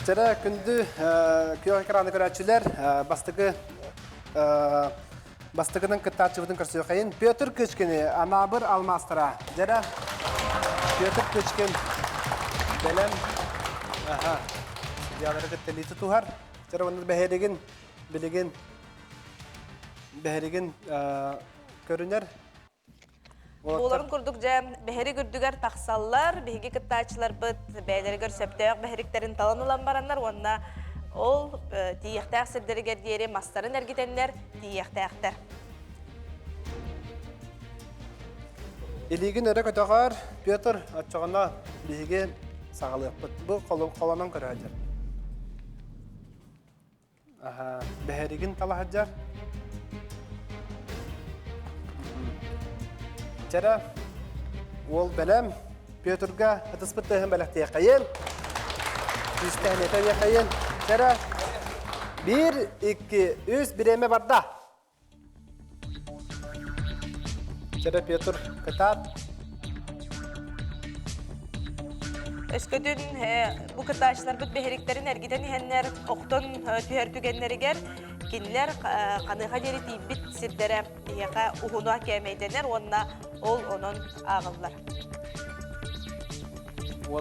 Чэрэ күндү күөх экраны көрөөччүлэр, бастакы Бастакынан кыттааччыбытын көрсүөххэйин. Петр Кычкини, Анаабыр алмаастара. Дьэрэ, Петр Кычкин бэлэм. Аха. Судьялары кытта илии тутуһар. Дьэрэ, онно бэһэригин, билигин бэһэригин көрүнэр. Буоларын курдук дьэ бэһэрик үрдүгэр тахсаллар. Биһиги кыттааччыларбыт бэйэлэригэр сөптөөх бэһэриктэрин талан ылан бараннар уонна ол тиийиэхтээх сирдэригэр диэри мастарын эргитэннэр тиийиэхтээхтэр. Илиигин өрө көтөҕөр, Петр, оччоҕуна биһиги саҕалыахпыт. Бу холонон көрө Бэһэригин талаһадьар. Чэрэ, уол бэлэм. Петрга ытыспыт тыаһын бэлэхтиэххэйин. Күүстэһин этэриэххэйин. Чэрэ, биир, икки, үс, бириэмэ барда. Чэрэ Петр, кытаат. Өскөтүн бу кыттааччыларбыт бэһириктэрин эргитэн иһэннэр охтон түһэр түгэннэригэр кинилэр ханыаха диэри тиийбит сирдэрэ биһиэхэ уһуна кээмэйдэнэр уонна ол онон ааҕыллар.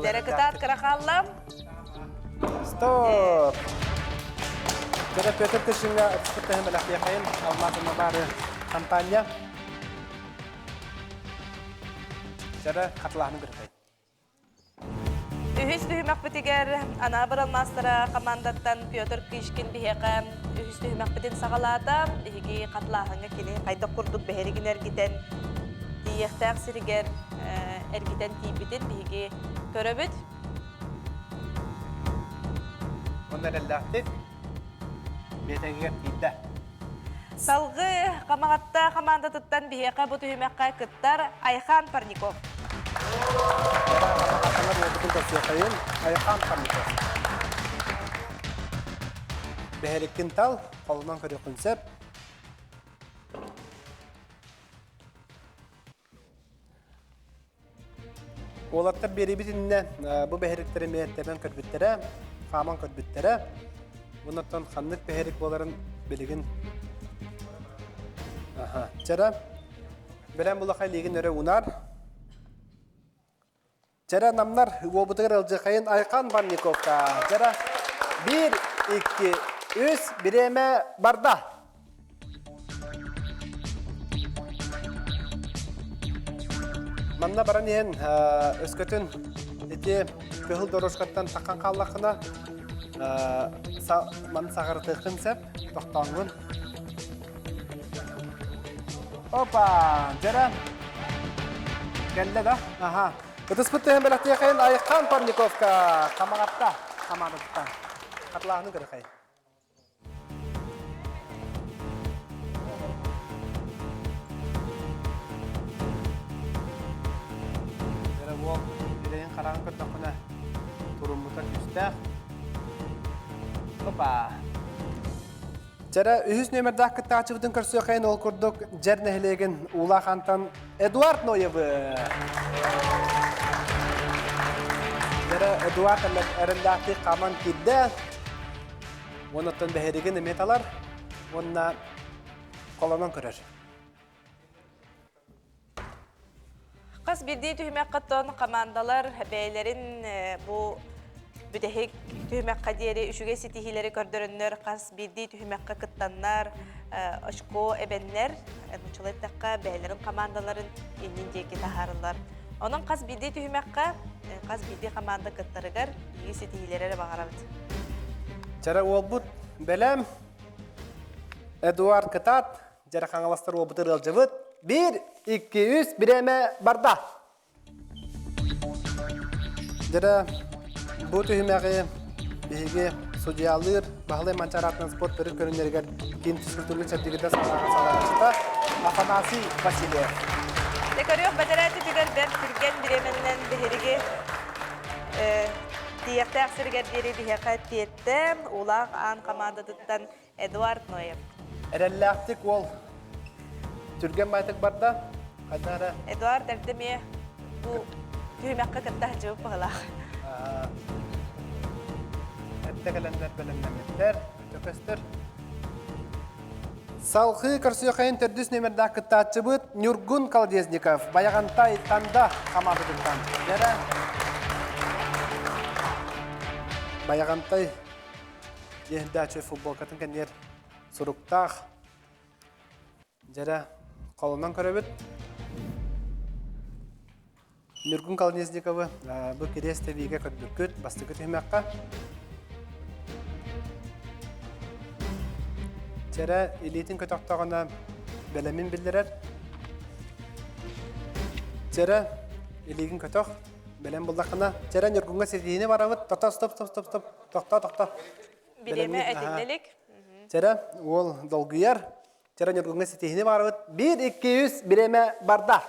Дэрэ кытаат кыра хаалла. Стоп! Дэрэ Петр Тышинга ытыспыт бэлэхтиэхэйин алмаатына баары компания. Дэрэ хатылаһыны көрөтөй. Үһүс түһүмэхпитигэр Анаабыр алмаастара командаттан Петр Кишкин биһиэхэ үһүс түһүмэхпитин саҕалаата. Биһиги хатылааһыҥҥа кини хайдах курдук бэһэригин эргитэн тиийиэхтээх сиригэр эргитэн тиийбитин биһиги көрөбүт. Онно эрэллээхтик биэтэгигэр тиийдэ. Салгыы Хамаҕатта хамаандатыттан биһиэхэ бу түһүмэххэ кыттар Айхан Парников. Айхан Парников. Бэһэриккин тал, холунан көрүөххүн сөп. Уолаттар биэрибит иннинэ бу бэһириктэри эмиэ тэбэн көрбүттэрэ, хааман көрбүттэрэ. Оннуттан ханнык бэһирик буоларын билигин Аха. Чара, бэлэм булаха илиигин өрө унар. Чэрэ намнар уобутугар ылдьыхайын Айхан Ванниковка. Чэрэ 1, 2, 3 бириэмэ барда. Манна баран иһэн өскөтүн ити кыһыл дорожкаттан таххан хааллаххына маны саҕарытыаххын сөп, тохтооҥҥун. Опа, дьэрэ. Кэллэ да? Аха. Ытыспыт түһэн бэлэхтиэхэйин Айхан Парниковка хамаҕатта хамаанатыттан. Хатылааһыны көрөхэй. Дьэрэ уол ирэйин хараҕын көрдөххүнэ туруммута күүстээх. Опа. Чэрэ үһүс нүөмэрдээх кыттааччыбытын көрсүөххэйин ол курдук Дьэр нэһилиэгин Уулаах Антон Эдуард Ноевы. Дьэрэ Эдуард эрэллээхтик хааман киирдэ. Уоннаттан бэһиригин эмиэ талар уонна холонон көрөр. Хас биирдии түһүмэххэ тон командалар бэйэлэрин бу бүтэһик түһүмэххэ диэри үчүгэй ситиһиилэри көрдөрөннөр хас биирдии түһүмэххэ кыттаннар очко эбэннэр нууччалыы эттэххэ бэйэлэрин командаларын иннин диэки таһаарыллар. Онон хас биирдии түһүмэххэ хас биирдии команда кыттарыгар биһиги ситиһиилэри эрэ баҕарабыт. Чара уолбут бэлэм Эдуард кытаат Дьэрэ Хаҥаластар уолбутун ыалдьыбыт. Биир, икки, үс, бириэмэ барда. Дьэрэ бу түһүмэҕи биһиги судьуйалыыр Баһылай Манчараатынан спорт төрүт көрүҥнэригэр киин физкультурнай чэбдигирдэр салааҕа салайааччыта Афанасий Васильев. Дьэ көрүөх бэтэрээ түтүгэр бэрт түргэн бириэмэннэн биһиги тиийиэхтээх сиригэр диэри биһиэхэ тиэттэ. Уулаах аан хамаандатыттан Эдуард Ноев. Эрэллээхтик уол түргэн байтык барда. Хайда эрэ? Эдуард эрдэ эмиэ бу түһүмэххэ кытта сылдьыбыт быһыылаах. Эрдэ кэлэннэр бэлэмнэммиттэр, өтө көстөр. Салхыы көрсүөхайын төрдүс нүөмэрдээх кыттааччыбыт Ньургун Колодезников, Байаҕантай Танда хамаандатыттан. Дьэрэ Байаҕантай Иһирдээччи футболкатын кэннигэр суруктаах дьэрэ холонон көрөбүт. Ньургун Колодезниковы бу кириэс тэбиигэ көрбүккүт бастакы түһүмэххэ. Чэрэ илиитин көтөхтөҕүнэ бэлэмин биллэрэр. Чэрэ илиигин көтөх, бэлэм буллаххына. Чэрэ Ньургуҥҥа ситиһиини барабыт. Тохтоо, стоп, стоп, стоп, стоп. Тохтоо, тохтоо. Бириэмэ этиллэ илик. Чэрэ, уол долгуйар. Чэрэ Ньургуҥҥа ситиһини барабыт. Биир, икки, үс, бириэмэ барда.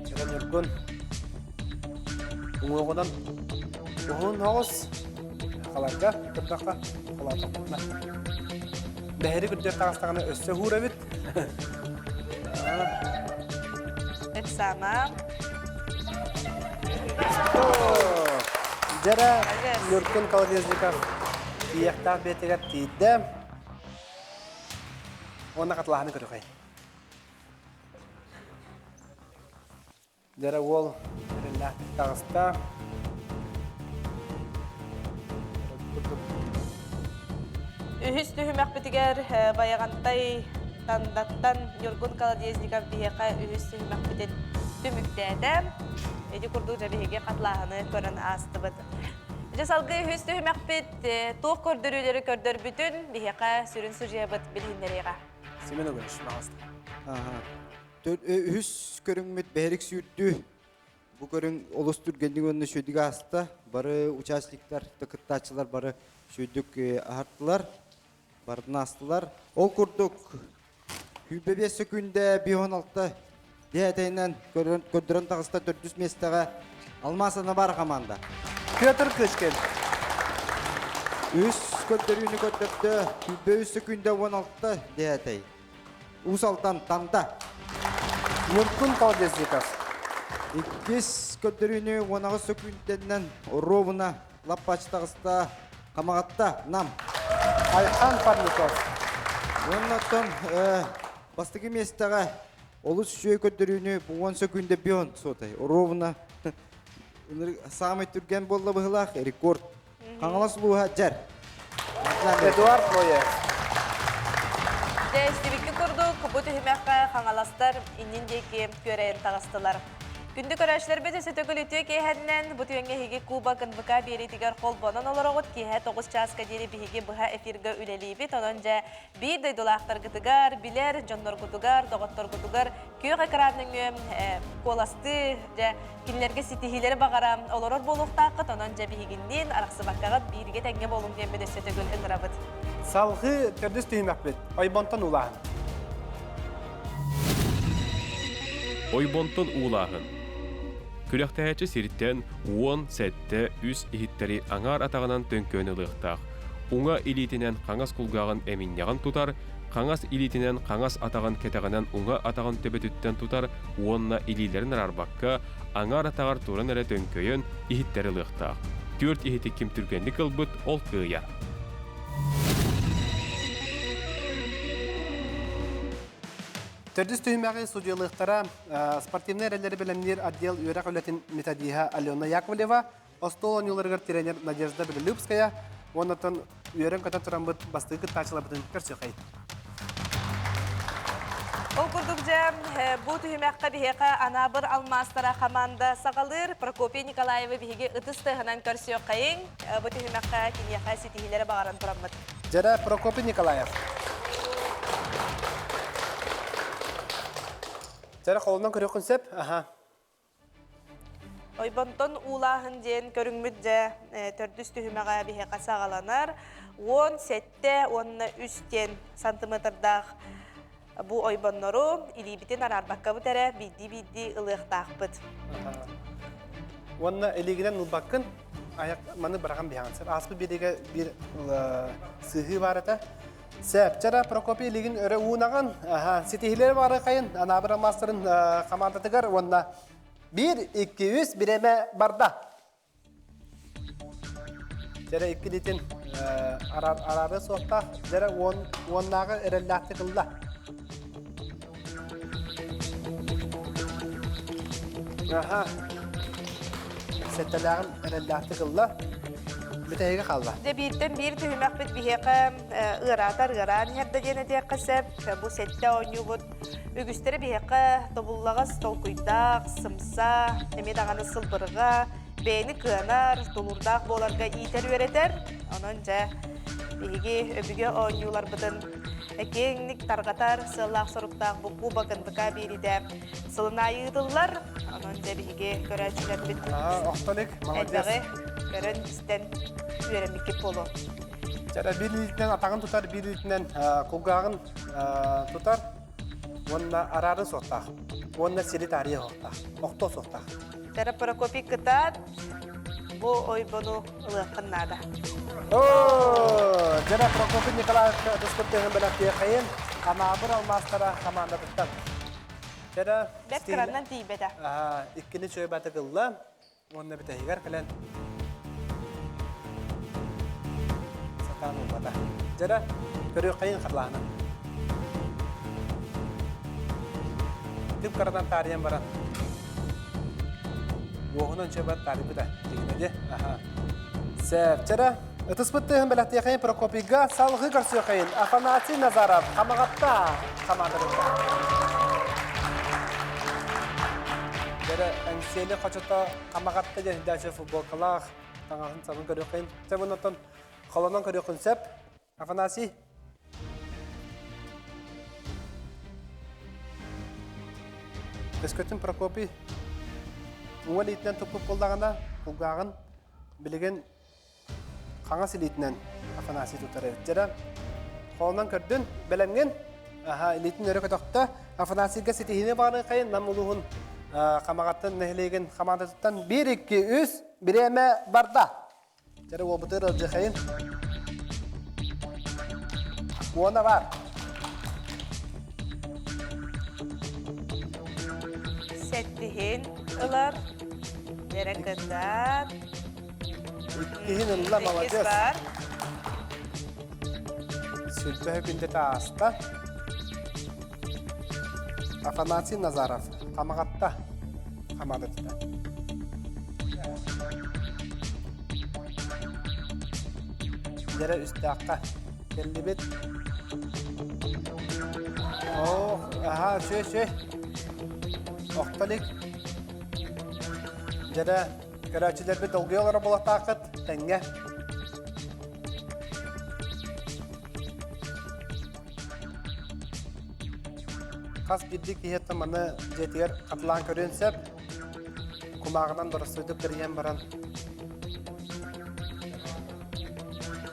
Чэрэ Ньургун уҥуоҕунан уһун оҕус халарга көрдөххө холоотохпутуна бэһири күрдьэр таҕыстаҕына өссө уһуур эбит Эксама. Дьэрэ Нюркун Колодезников тиийэхтээх биэтигэр тиийдэ. Уонна хатылааһыны көрүхэй. Дьэрэ уол эрэллээхтик таҕыста. Үһүс түһүмэхпитигэр Байаҕантай Тандаттан Ньургун Колодезников биһиэхэ үһүс түһүмэхпитин түмүктээтэ. Ити курдук дьэ биһиги хатылааһыны көрөн аастыбыт. Дьэ салгыы үһүс түһүмэхпит туох көрдөрүүлэри көрдөрбүтүн биһиэхэ сүрүн судьуйабыт билиһиннэриэҕэ. Семен Уганович, маҕаста. Үһүс көрүҥмүт бэһирик сүүрдүү. Бу көрүҥ олус түргэнник уонна үчүгэйдик ааста. Бары участниктар, кыттааччылар бары үчүгэйдик аһартылар, барытын аастылар. Ол курдук, 25 секүндэ 5.16 диэтэйинэн көрдөрөн таҕыста төрдүс миэстэҕэ Алмаз Анабар команда. Петр Кычкин. Үс көрдөрүүнү көрдөрдө. 23 секүндэ 16 диэтэй. Уус Алдан Танда. Ньургун Колодезников. Иккис көрдөрүүнү 18 сөкүүндэнэн ровно лаппач таҕыста Хамаҕатта Нам. Айхан Парников. Уонна оттон бастакы миэстэҕэ Олус үчүгэй көрдөрүүнү бу 10 секунда бион сотай. Ровно самый түргэн буолла быһылаах рекорд. Хаҥалас улууһа дьэр. Эдуард Ноев. Дьэ, истибикки курдук, бу түһүмэххэ хаҥаластар иннин диэки күөрэйэн таҕыстылар. Күндү көрөөччүлэрбит өссө төгүл үтүө киэһэннэн бу түгэҥҥэ эһиги Кубок НВК биэриитигэр холбонон олороҕут. Киэһэ 9 чааска диэри биһиги быһа эфиргэ үлэлиибит. Онон дьэ биир дойдулаахтаргытыгар, билэр дьонноргутугар, доҕотторгутугар күөх экран нөҥүө куоластыы, дьэ кинилэргэ ситиһиилэри баҕара олорор буолуохтааххыт. Онон дьэ биһигинниин арахсыбаккаҕыт бииргэ тэҥҥэ буолуҥ диэммит өссө төгүл ыҥырабыт. Салгыы төрдүс түһүмэхпит Ойбонтон уулааһын. Ойбонтон уулааһын. Күрэхтэһээччи сиртэн 10, 7, 3 иһиттэри аҥаар атаҕынан төҥкөөн ылыахтаах. Уҥа илиитинэн хаҥас кулгааҕын эминньэҕин тутар, хаҥас илиитинэн хаҥас атаҕын кэтэҕинэн уҥа атаҕын төбөтүттэн тутар уонна илиилэрин араарбакка, аҥаар атаҕар туран эрэ төҥкөйөн иһиттэри ылыахтаах. Түөрт иһити ким түргэнник ылбыт, ол кыайар. Төрдүс түһүмэҕи судьуйалыахтара спортивнай эрэллэри бэлэмниир отдел үөрэх үлэтин методиһа Алена Яковлева, остуол оонньууларыгар тренер Надежда Белолюбская уонна үөрэн-көтөн тураммыт бастакы кыттааччыларбытын көрсүөхэй. Ол курдук дьэ, бу түһүмэххэ биһиэхэ Анаабыр алмаастара хамаанда саҕалыыр. Прокопий Николаевы биһиги ытыс тыаһынан көрсүөххэйиҥ. Бу түһүмэххэ киниэхэ ситиһиилэри баҕаран тураммыт. Дьэрэ Прокопий Николаев. Дьэрэ холунан көрүөххүн сөп. Аха. Ойбонтон уулааһын диэн көрүҥмүт дьэ төрдүс түһүмэҕэ биһиэхэ саҕаланар. 17 уонна 3 диэн сантиметрдаах бу ойбоннору илиибитин араарбаккабыт эрэ биирдии-биирдии ылыахтаахпыт. Уонна илиигинэн ылбаккын, аяк маны быраҕан биһаҕын сеп. Ааспыт биэриигэ биир сыһыы баар этэ. Сеп, чара Прокопий илигин өрө уунаҕын, ситиһилери бары хайын Анаабыр алмаастарын хамаандатыгар уонна 1, 2, 3 бириэмэ барда. Дьэрэ иккилитин араары суохтаах, дьэрэ уоннааҕы эрэллээхтик ылла. Аха. Сэттэлээҕин эрэллээхтик ылла. Бүтэһигэ хаалла. Дьэ бииртэн биир түһүмэхпит биһиэхэ ыараатар ыараан иһэр да диэн этиэххэ сөп. Бу сэттэ оонньуубут үгүстэрэ биһиэхэ тобуллаҕас толкуйдаах, сымса, эмиэ даҕаны сылбырҕа, бэйэни кыанар, тулуурдаах буоларга иитэр-үөрэтэр. Онон дьэ биһиги өбүгэ оонньууларбытын киэҥник тарҕатар сыаллаах-соруктаах бу Кубок НВК биэриитэ сылын аайы ыытыллар. Онон дьэ биһиги көрөөччүлэрбит Охтолик, молодец. элбэҕи көрөн-истэн үөрэммиккит буолуо. Чара биир илиитинэн атаҕын тутар, биир илиитинэн кулгааҕын тутар уонна араары суохтаах. Уонна сири таарыйа суохтаах, охто суохтаах. Тара Прокопий кытаат, бу ойбону ылыаххын наада. О, Дьара Прокопий Николаевка ытыспыт тыаһын бэлэхтиэхэйин Анаабыр алмаастара хамаандатыттан. Дьара Бэрт кыраннан тиийбэтэ. Иккини чөйбатык ылла уонна бүтэһигэр кэлэн сатаан ылбата. Дьара көрүөххэйин харлаһынан. Түп карадан таарыйан баран Уоһунан чөбөр таарыйбыта. Дигинэди. Аха. Сәпчәрэ. Ытыспыт тыһын бэлэхтиэхэйин Прокопийга салгыы көрсүөххэйин Афанасий Назаров Хамаҕатта хамаандатыттан. Дэрэ Эҥсиэли хочото Хамаҕатта диэн дача футболкалаах таҥаһын сабын көрүөххэйин. Сабын оттон холонон көрүөххүн сөп. Афанасий. Өскөтүн Прокопий уҥа илиитинэн туппут буоллаҕына, кулгааҕын билигин хаҥас илиитинэн Афанасий тутар эбит. Дьэрэ, холонон көрдүн, бэлэмҥин? Аха, илиитин өрө көтөхтө. Афанасийга ситиһиини баҕарыахайын Нам улууһун Хамаҕаттан нэһилиэгин хамаандатыттан 1, 2, 3 бириэмэ барда. Дьэрэ уолбутугар ыалдьыахайын. Уона бар. Сэттиһин ылар. Дьэрэ кытаат. Иккиһин ылла, молодец. бар. Сүлбэһэ күндэтэ ааста. Афанасий Назаров Хамаҕатта хамаандатыттан. Дьэрэ үстээххэ кэллибит. Оо, аһаа, үчүгэй, үчүгэй. Охтолик. Дьэрэ, көрөөччүлэрбит долгуйа олорор буолуохтааххыт тэҥҥэ. Хас биирдии киһиэхэ маны дьиэтигэр хатылаан көрүөн сөп. Кумааҕынан боростуойдук тэрийэн баран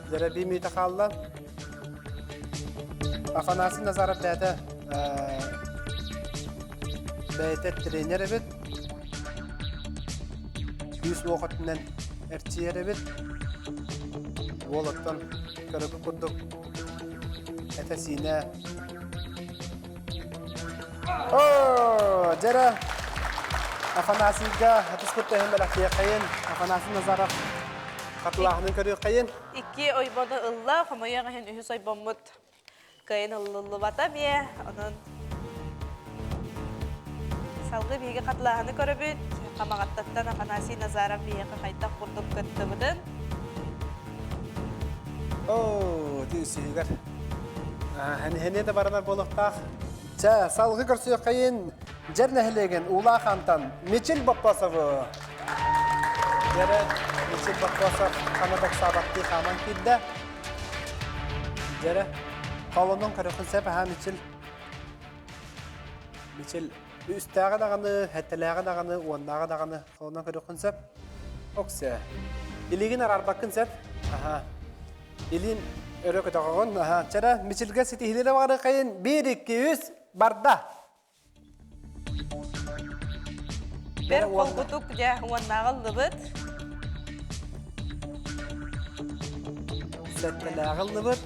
Дьэрэбии мүөтэ хаалла. Афанасий Назаров бэйэтэ бэйэтэ тренер эбит. Күүс-уох өттүнэн эрчийэр эбит. Уол оттон көрөкү курдук этэ-сиинэ Оо, дьэрэ Афанасийга атыспыт төһөн бэлэхтиэххэйин, Афанасий Назаров хатылааһынын көрүөххэйин. Икки ойбону ылла, хомойуох иһин үһүс ойбоммут кыайын ылыллыбата эмиэ. Онон салгыы биһиги хатылааһыны көрөбүт. Хамаҕаттаттан Афанасий Назаров биһиэхэ хайдах курдук кыттыбытын. Оо, ити үсүһүгэр. Хэнэ да баранар буолуохтаах. Чэ, салгыы көрсүөххэйин Дьэр нэһилиэгин Уулаах Антан Мичил Боппосову. Дьэрэ Мичил Боппосов хана токсаабаттыы хааман киирдэ. Дьэрэ, холонон көрөхүн сөп аһаа Мичил. Мичил үстээҕи даҕаны, сэттэлээҕи даҕаны, уоннааҕы даҕаны холонон көрүөххүн сөп. Оксе. Илиигин араарбаккын сөп. Аха. Илиин өрө көтөҕөҕүн. Аха. Чэрэ, Мичилгэ ситиһиилэри баҕарыаххайын. Биир, икки, үс, барда. Бэр холбутук дьэ уоннааҕы ыллыбыт. Сэттэлээҕи ыллыбыт.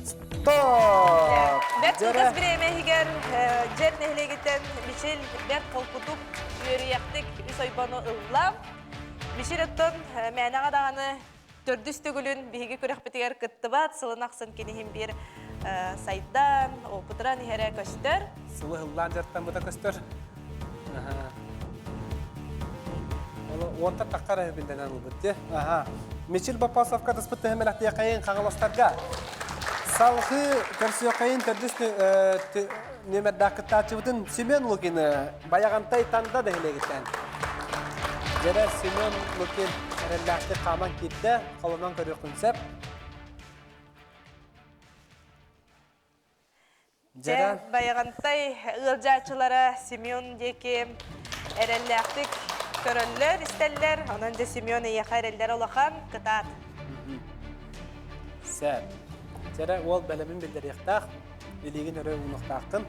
Стоп! Бэрт кылгас бириэмэ иһигэр Дьэр нэһилиэгиттэн Мичил бэрт холкутук, үөрүйэхтик үс ойбону ылла. Мичил оттон мээнэҕэ даҕаны төрдүс төгүлүн биһиги күрэхпитигэр кыттыбат, сылын ахсын киниһин биир сайдан, опытыран иһэрэ көстөр. Сылы ыллаан дьарыктаммыта көстөр. Уонтан таххар биллэнэн ылбыт дии. Мичил Боппосовка тыспыт төһөмөлөхтиэхэйин хаҥаластарга. Салгыы көрсүөххэйин төрдүс нүөмэрдээх кыттааччыбытын Семен Лукины Байаҕантай Танда нэһилиэгиттэн. Дьэрэ Семен Лукин эрэллээхтик хааман киирдэ, холонон көрүөххүн сөп. Дьэ, Байаҕантай ыалдьааччылара Семен диэки эрэллээхтик көрөллөр, истэллэр. Онон дьэ Семен эйиэхэ эрэллэр улахан, кытаат. Сөп. Дьэрэ уол бэлэмин биллэриэхтээх, илиигин өрө уунуохтааххын.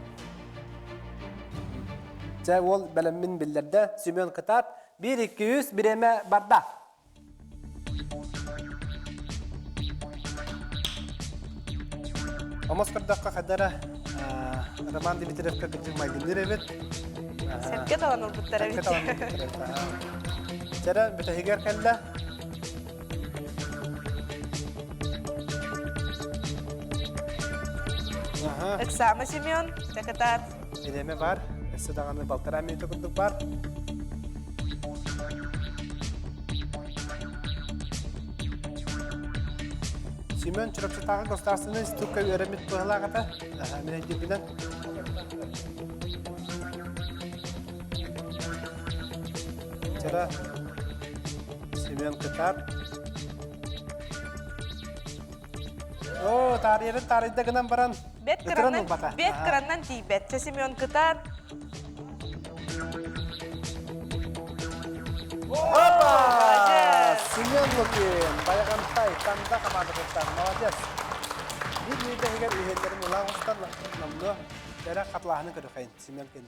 Дьэ, уол бэлэммин биллэрдэ. Семен кытаат. Биир, икки, үс, бириэмэ барда. Омос көрдөххө хайдара Роман Дмитриевка кырдьык майгынныыр эбит. Сэргэ талан ылбыттар эбит. Чэрэ бүтэһигэр кэллэ. Ыксаама Семен, кытаат. Бириэмэ бар. Өссө даҕаны балтараа мүнүүтэ курдук бар. Семен Чурапчытааҕы государственнай институкка үөрэммит быһалаах этэ. Мин өйдүүрбүнэн. Чара Семен Кытар. Оо, таарыйарын таарыйда гынан баран Бэт кыраннан, бэт кыраннан тиийбэт. Чэ Семен Кытар. Опа! Семен Лукин, Байаҕантай, Танда хамаандатыттан. Молодец. Биир мүнүүтэ иһигэр үһүөннэрин ылан оҥостон номнуо эрэ хатылааһыны көрүхэйин Семен Кин.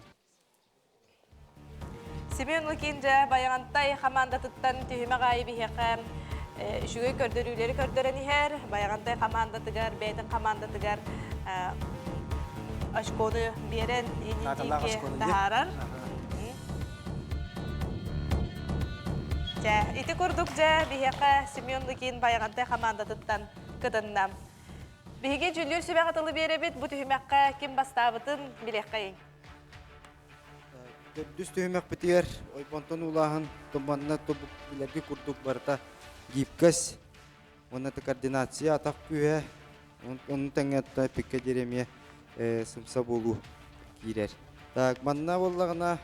Семен Лукин дьэ Байаҕантай хамаандатыттан түһүмэх аайы биһиэхэ үчүгэй көрдөрүүлэри көрдөрөн иһэр. Байаҕантай хамаандатыгар, бэйэтин хамаандатыгар очкону биэрэн инники таһаарар. Дьэ, ити курдук дьэ биһиэхэ Семен Лукин Байаҕантай хамаандатыттан кытынна. Биһиги дьүүллүүр сүбэҕэ тылы биэрэбит. Бу түһүмэххэ ким бастаабытын билиэххэйиҥ. Төрдүс түһүмэхпитигэр ойбонтон уулааһын туманна билэрги курдук барыта гибкость уонна координация атах күүһэ ону тэҥэ пикке диэри эмиэ сымса буолуу киирэр. Так манна буоллаҕына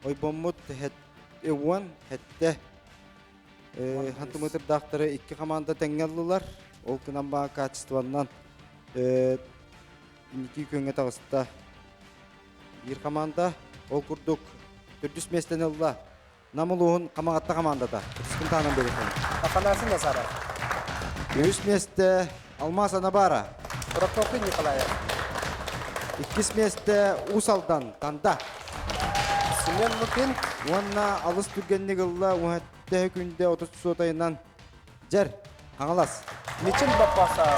ойбоммут уон хэттэ хантымытырдаахтары икки команда тэҥҥэ ыллылар. Ол гынан баа качествоннан инники күөҥҥэ таҕыста биир команда. Ол курдук төрдүс миэстэни ылла Нам улууһун Хамаҕатта командата. Ытыскын таһынан биэриэххин. Афанасий Назаров. Үһүс миэстэ Алмаз Анабара. Прокопий Николаев. Иккис миэстэ Уус Алдан Танда. Семен Лукин. Уонна алыс түргэнник ылла уһаттаһы күндэ 30 суотайынан Дьэр, Хаҥалас. Мичил Баппасов.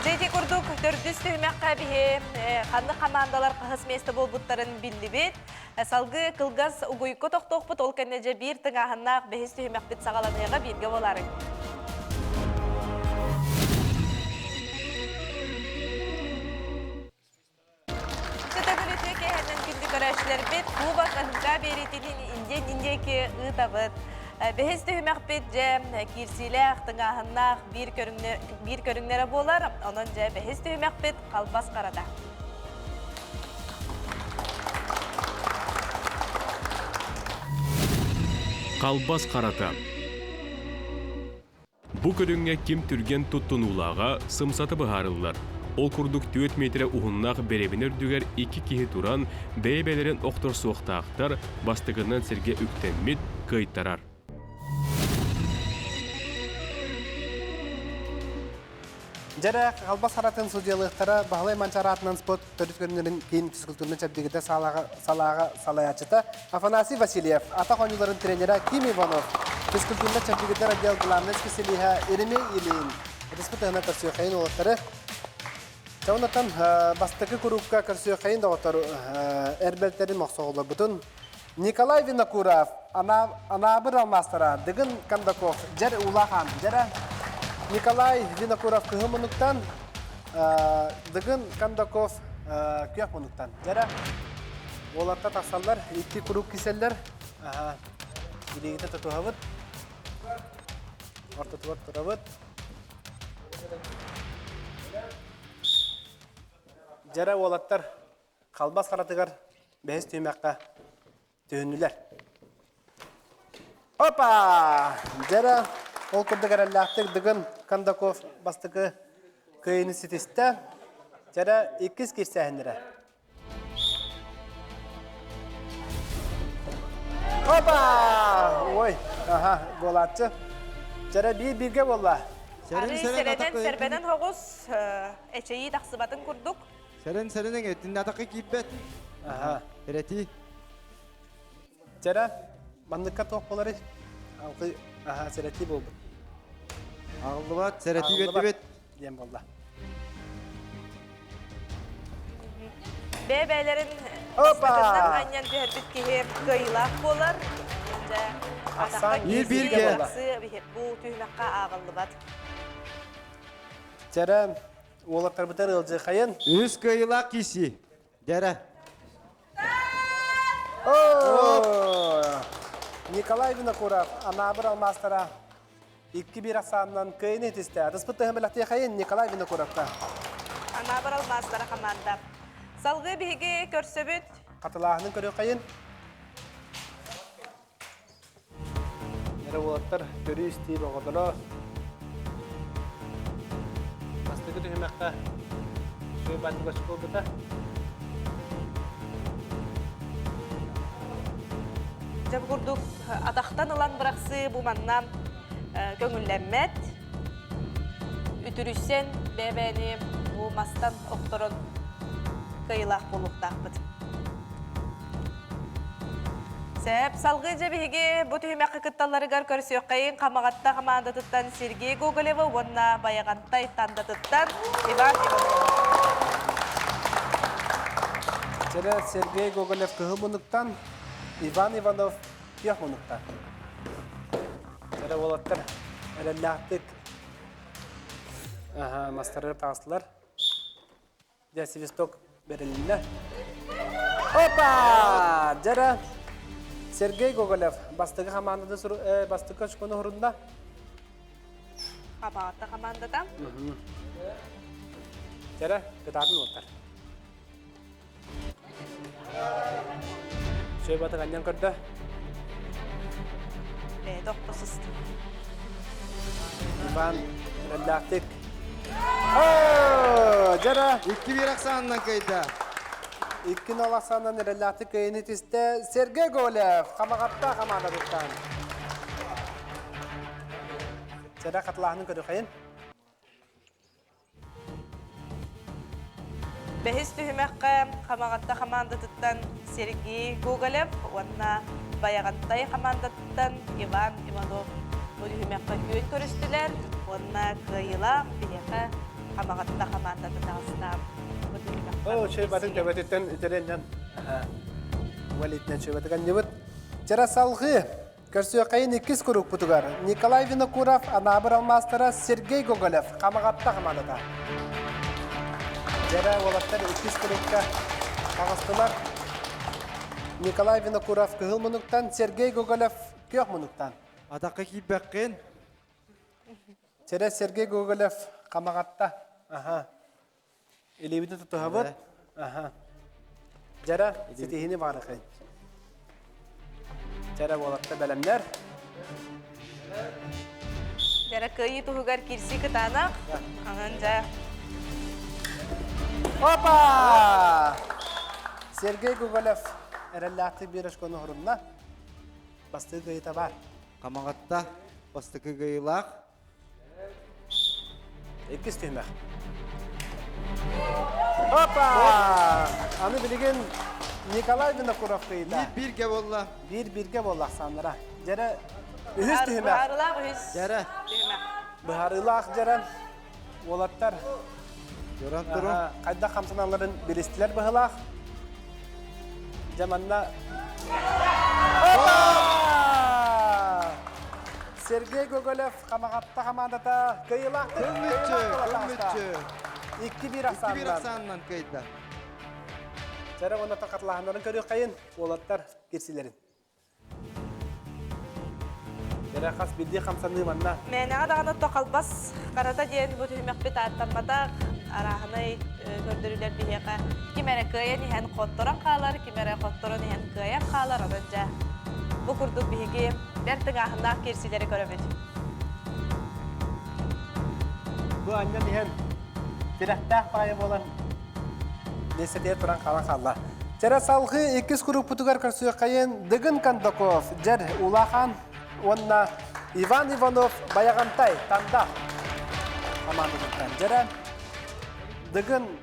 Дьэ ити курдук төрдүс түһүмэххэ биһи ханнык хамаандалар хаһыс миэстэ буолбуттарын биллибит. Салгыы кылгас угуйка тохтуохпут, ол кэннэ дьэ биир тыҥааһыннаах бэһис түһүмэхпит саҕаланыаҕа бииргэ буолаарыҥ. Төгүл үтүө киэһэнэн күндү көрөөччүлэрбит Кубок НК биэриитинин Индия Индияки ыытабыт. Бэһис түһүмэхпит дьэ киирсиилээх, тыҥааһыннаах биир, биир көрүҥнэрэ буолар. Онон дьэ бэһис түһүмэхпит халбас харата. Халбас харата. Бу көрүҥҥэ ким түргэн туттунуулааҕа сымсата быһаарыллар. Ол курдук 4 миэтэрэ уһуннаах бэрэбинэ үрдүгэр икки киһи туран бэйэ-бэйэлэрин охторсуохтаахтар, бастакынан сиргэ үктэммит кыайтарар. Дьэрэ, Халбас харатын судьуйалыахтара Баһылай Манчараатынан спорт төрүт көрүҥнэрин киин физкультурнай чэбдигирдэр салааҕа салайааччыта Афанасий Васильев, атах оонньууларын тренерэ Ким Иванов, физкультурнай чэбдигирдэр отдел главнай специалиһа Еремей Ильин. Ытыспыт тыһына көрсүөххэйин уолаттары. Чаунаттан бастакы курупка көрсүөххэйин доҕоттор эрбэлтэрин мохсоҕолорбутун Николай Винокуров, Анаабыр алмаастара, Дыгын Кондаков, Дьэр Улахан, Дьэрэ Николай Винокуров кыһыл муннуктан, Дыгын Кондаков күөх муннуктан. Дьэрэ уолатта тахсаллар, икки куруук киселлэр. Илиигитэ тутуһабыт. Ортотугар турабыт. Дьэрэ уолаттар Халбас харатыгар бэһис түһүмэххэ түһүннүлэр. Опа! Дьэрэ, ол курдук эрэллээхтик Дыгын Кондаков бастакы кыайыыны ситистэ. Дьэрэ, иккис киирсээһиннэрэ. Опа! Ой, аха, буолааччы. Дьэрэ биир-бииргэ буолла. Арыы сэрэнэн, сэрбэнэн хоҕус, эчэйии тахсыбатын курдук. Сэрэн сэрэнэҥ этиннатахха киирбэт. Аха. Эрэти. Чэрэ, манныкка туох буоларый? Алты, аха, сэрэтии буолбут. Аҕыллыбат, сэрэтии бердибит. Диэн буолла. Бэйэ-бэйэлэрин бастакынан анньан түһэрбит киһи кыайыылаах буолар. Дьэ, атахха киирсии бу түһүмэххэ ааҕыллыбат. Чэрэ, Уолаттарбытыгар ыалдьыахайын. Үс кыайыылаах киси. Дэрэ. Николай Винокуров, Анаабыр алмаастара 2-1 ахсаанынан кыайыны итистэ. Атыспыт тыһын бэлэхтиэхэйин Николай Винокуровка. Анаабыр алмаастара хамаанда. Салгыы биһиги көрсөбүт. Хатылааһынын көрүөххэйин. Эрэ уолаттар көрүү-истии бөҕөтөрө. Бастакы түһүмэххэ үчүгэй бааттыгаччы буолбута. Дьэ бу курдук атахтан ылан бырахсыы бу манна көҥүллэммэт. Үтүрүйсэн бэйэ-бэйэни бу мастан охторон кыайыылаах буолуохтаахпыт. Сөп, салгыы дьэ биһиги бу түһүмэххэ кытталларыгар көрсүөххэйин Хамаҕатта хамаандатыттан Сергей Гоголевы уонна Байаҕантай Тандатыттан Иван Иванов. Дьэрэ Сергей Гоголев кыһыл муннуктан, Иван Иванов күөх муннуктан. Дьэрэ уолаттар эрэллээхтик. Аха, мастары таҕыстылар. Дьэ, свисток бэрилиннэ. Опа! Дьара Сергей Гоголев бастакы хамаанданы бастакы очкону уһурунна. Хабаата хамаандата. Дьара кытаатын уолтар. Сөй батык анньан көрдө. Бэйэтэ охто сыста. Иван эрэллээхтик. Дьара! 2-1 ахсаанынан кыайда. 2-0 ахсаанынан эрэллээхтик кыайыны түстэ Сергей Голев Хамаҕатта хамаандатыттан. Чара хатылааһынын көрүхэйин. Бэһис түһүмэххэ Хамаҕатта хамаандатыттан Сергей Гоголев уонна Байаҕантай хамаандатыттан Иван Иванов бу түһүмэххэ күөн көрүстүлэр уонна кыайыылаах биһиэхэ Хамаҕатта хамаандата таҕыста. Бу түһүмэххэ Оо, чөйбатын төбөтүттэн үтэрэннэн валитнен чөйбаты канньыбыт. Чара салгыы Көрсүөххэйин иккис курукпутугар Николай Винокуров, Анаабыр алмаастара Сергей Гоголев, Хамаҕатта хамаандата. Дьэрэ уолаттар иккис курукка таҕыстылар. Николай Винокуров кыһыл мунуктан, Сергей Гоголев күөх мунуктан. Атахха киирбэххин. Чэрэ Сергей Гоголев Хамаҕатта. Аха. Илиибитин тутуһабыт. Аха. Дьара, ситиһини баарахай. Дьара буолатта бэлэмнэр. Дьара кыайыы туһугар кирси кытаанах. Анан дьа. Опа! Сергей Гоголев эрэллээхтик биир очкону хорунна. Бастакы кыайыыта бар. Хамаҕатта бастакы кыайыылаах. Иккис түһүмэх. Опа! Аны билигин Николай Винокуров кыйда. Биир бирге болла. Биир бирге болла ахсааннара. Дьэрэ үһүс түһүмэх. Быһаарылаах үһүс Дьэрэ. түһүмэх. Быһаарыылаах дьэрэ уолаттар Көрөн турун. хайдах хамсаналларын билистилэр быһылаах. Дьэ манна Опа! Сергей Гоголев Хамаҕатта хамаандата кыайыылаахтык Көмүччү, көмүччү. 2-1 ахсаанынан. 2-1 ахсаанынан кыайда. Чара уонна хатылааһыннарын көрүөххэйин уолаттар кирсилэрин. Чара хас биирдии хамсаныы манна. Мээнэҕэ даҕаны тохалбас харата диэн бу түһүмэхпит ааттамматах арааһынай көрдөрүүлэр биһиэхэ ким эрэ кыайан иһэн хотторон хаалар, ким эрэ хотторон иһэн кыайан хаалар, онон дьэ бу курдук биһиги бэрт тыҥааһыннаах киирсиилэри көрөбүт. Бу анньан иһэн тирэхтээх баайа буолан миэстэтигэр туран хаалан хаалла. Чэрэ салгыы иккис куруппутугар көрсүөххэйин Дыгын Кондаков, Дьэр Улахан уонна Иван Иванов Байаҕантай Танда хамаандатыттан. Дьэрэ Дыгын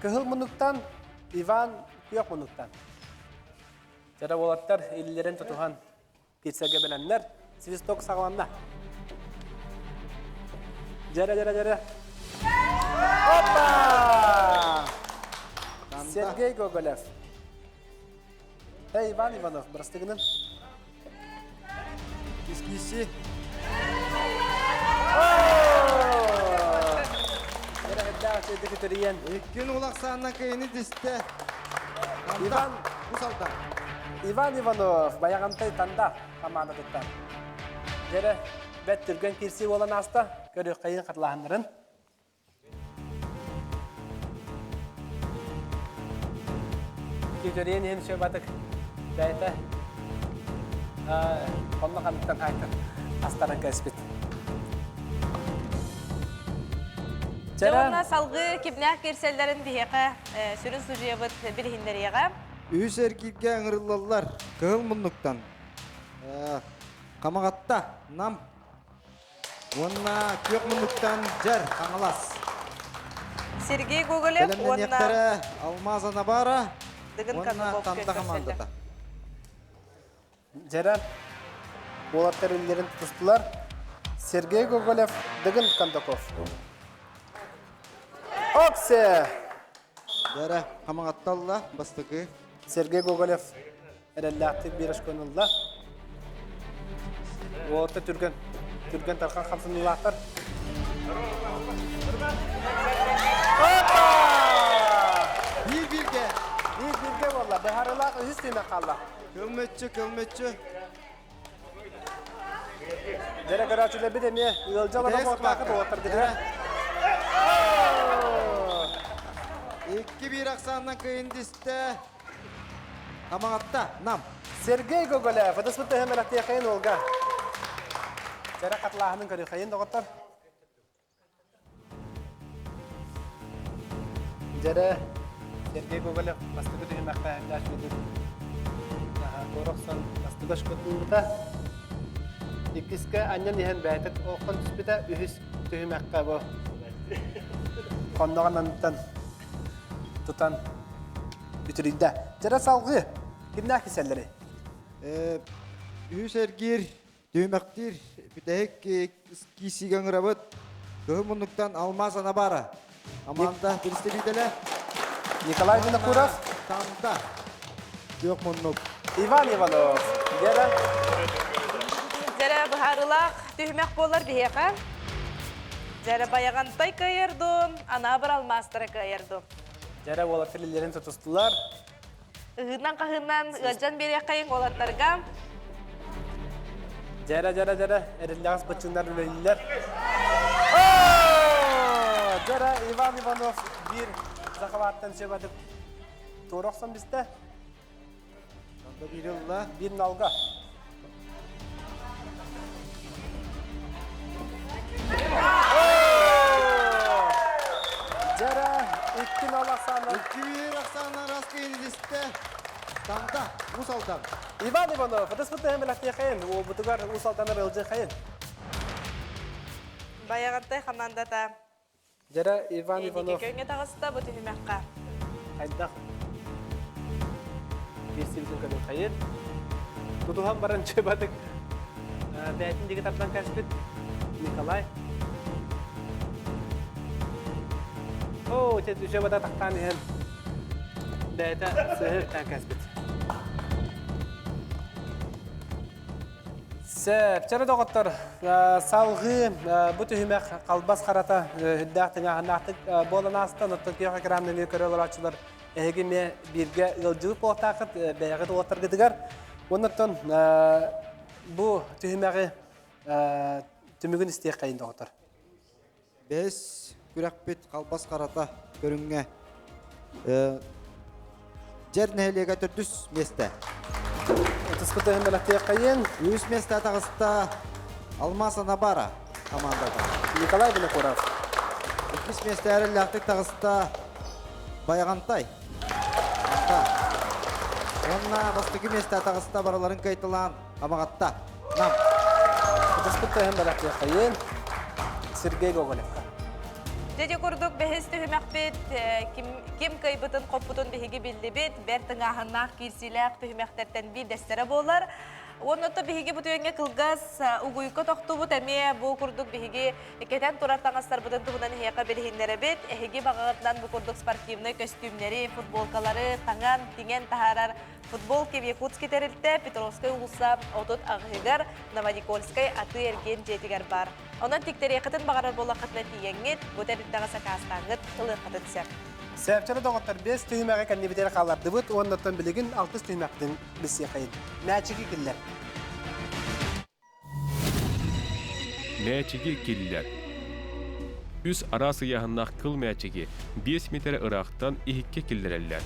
Кыһыл муннуктан, Иван Күөх муннуктан. Дьэрэ уолаттар иллэрин тутуһан киирсэргэ бэлэмнэр. Свисток саҕаланна. Дьэрэ, дьэрэ, дьэрэ. Опа! Сергей Гоголев. Эй, Иван Иванов, бырастыгынан. Кискиси. Иккин улахсаанна кыйыны тистэ. Иван Усалта. Иван Иванов Байаҕантай Танда хамаандатыттан. Дьэрэ, бэт түргэн киирсии буолан ааста. Көрүөххэйин хатылааһыннарын. Күүтэрийэн иһин сөбатык бэйэтэ онно ханныктан хаайтар астаран кэспит. Дьэ салгыы кимнээх киирсэллэрин биһиэхэ сүрүн судьуйабыт билиһиннэриэҕэ. Үһүс эргииргэ ыҥырыллаллар кыһыл муннуктан. Хамаҕатта, Нам Уонна күөх муннуктан Дьэр, Хаҥалас. Сергей Гоголев уонна Алмаза Набара Дыгын уонна Танта хамаандата. Дьэрэ уолаттар иллэрин тутустулар. Сергей Гоголев, Дыгын Кондаков. Оксе! Дьэрэ хамаҕатталла бастакы. Сергей Гоголев эрэллээхтик биир очкону ылла. Уолаттар түргэн, түргэн тархан хамсаныылаахтар. Опа! Биир бииргэ. Биир бииргэ буолла. Быһаарыылаах үһүс түһүмэх хаалла. Кылмыччы, кылмыччы. Дьэрэ көрөөччүлэрбит эмиэ ыалдьа олорон буолтаахыт уолаттаргытыгар. 2-1 ахсаанынан кыайын дистэ. Хамаҕатта, Нам. Сергей Гоголев, ытыспыт тыһын бэлэхтиэхэйин уолга. Дьэрэ хатылааһынын көрүөххэйин доҕоттор. Дьэрэ Сергей Гоголев бастакы түһүмэххэ дашмидыр туора охсон бастакы ошкотунбута. Иккискэ анньан иһэн бэйэтэ оххон түспүтэ, үһүс түһүмэххэ бу хонноҕун анныттан тутан үтүрүйдэ. Дьэрэ салгыы кимнээх кисэллэрий? Үһүс эргиир Түһүмэхтиир бүтэһик киисигэ ыҥырабыт. Кыһыл муннуктан Алмаз Анабара. Аманда представителэ. Николай Винокуров. Тамда. Күөх муннук. Иван Иванов. Вера. Дьэрэ быһаарыылаах түһүмэх буолар биһиэхэ. Дьэрэ Байаҕантай кыайар дуу, Анаабыр алмаастара кыайар дуу. Дьэрэ уолаттар илиилэрин тутустулар. Ыһыынан-хаһыынан ыалдьан биэриэххэйиҥ уолаттарга. Дьэрэ, дьэрэ, дьэрэ, эриллэҕэс быччыҥнар үлэлииллэр. Дьэрэ, Иван Иванов биир захваттан сөбөтүк туора охсон бистэ. Онто биир ылла. Биир налга. Дьэрэ, 2-0 ахсааннар. 2-1 ахсааннар раскыйын илистэ. Танда, Уус Алдан. Иван Иванов, ытыспыт бэлэхтиэхэйин, уолбутугар Уус Алданар ылдьыхайын. Байаҕантай хамаандата Дьэрэ Иван Иванов. Көҥҥө таҕыста бу түһүмэххэ. Хайдах биирсибитин көрүн хайыр. Тутуһан баран чыбатык бээтин диги тардан кэспит Николай. Оо, ити үчөбата тахтаан иһэн бэйэтэ сыһы кэспит. Сөп, чөрө доҕоттор, салҕыы бу түһүмэх халбас харата үрдээх тыҥааһыннаахтык буолан ааста. Оттон күөх экран нөҥүө көрө олорооччулар эһиги эмиэ бииргэ ыалдьыбыт буолуохтааххыт бэйэҕит уолаттаргытыгар. Оннуттан бу түһүмэҕи түмүгүн истиэххэйин доҕоттор. Бэс күрэхпит халбас харата көрүҥҥэ Дьэр нэһилиэгэ төрдүс миэстэ. Ытыспытыһын бэлэхтиэххэйин. Үс миэстэ таҕыста Алмаз Анабара командата. Николай Винокуров. Иккис миэстэ эрэллээхтик таҕыста Байаҕантай. Уонна бастакы миэстэ таҕыста барыларын кыайталаан Хамаҕатта. Нам. Ытыспыт бэлэхтиэххэйин. Сергей Гоголевка. Дьэ курдук бэһис түһүмэхпит ким, ким кыайбытын хоппутун биһиги биллибит, бэрт тыҥааһыннаах киирсиилээх түһүмэхтэртэн биирдэстэрэ буолар. Уонна биһиги бу түгэҥҥэ кылгас угуйка тохтубут эмиэ бу курдук биһиги кэтэн турар таҥастарбытын туһунан эһиэхэ билиһиннэрэбит. Эһиги баҕаҕытынан бу курдук спортивнай көстүүмнэри, футболкалары таҥан, тиҥэн таһаарар Футбол Киев-Якутский тэрилтэ Петровскай уулусса 38-ыгар Новоникольскай атыы-эргиэн дьиэтигэр баар. Онон тиктэриэххитин баҕарар буоллаххытына тиийэҥҥит, бу тэрилтэҕэ сакаастааҥҥыт ылыаххытын сөп. Сэпчэри доҕоттор бэс түһүмэҕи кэннибитигэр хааллардыбыт уонна оттон билигин алтыс түһүмэхпитин билсиэхэйин. Мээчиги киллэр. Мээчиги киллэр. Үс араас ыйааһыннаах кыл мээчиги 5 миэтэрэ ыраахтан иһиккэ киллэрэллэр.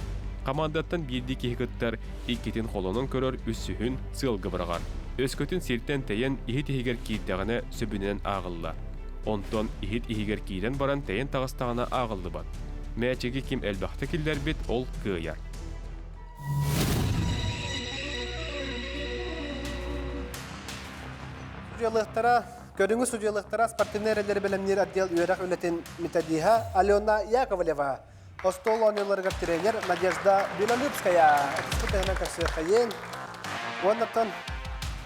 Хамаандаттан биирдии киһи кыттар, иккитин холонон көрөр, үсүһүн сыалга быраҕар. Өскөтүн сиртэн тэйэн иһит иһигэр киирдэҕинэ сөбүнэн ааҕыллар. Онтон иһит иһигэр киирэн баран тэйэн таҕыстаҕына ааҕыллыбат. Мээчиги ким элбэхтэ киллэрбит, ол кыайар. Судьуйалыахтара, көрүҥү судьуйалыахтара спортивнай эрэллэри бэлэмниир отдел үөрэх үлэтин методиһа Алена Яковлева, остуол оонньууларыгар тренер Надежда Белолюбская. Ытыспыт таһынан көрсүөххэйин. Уоннаттан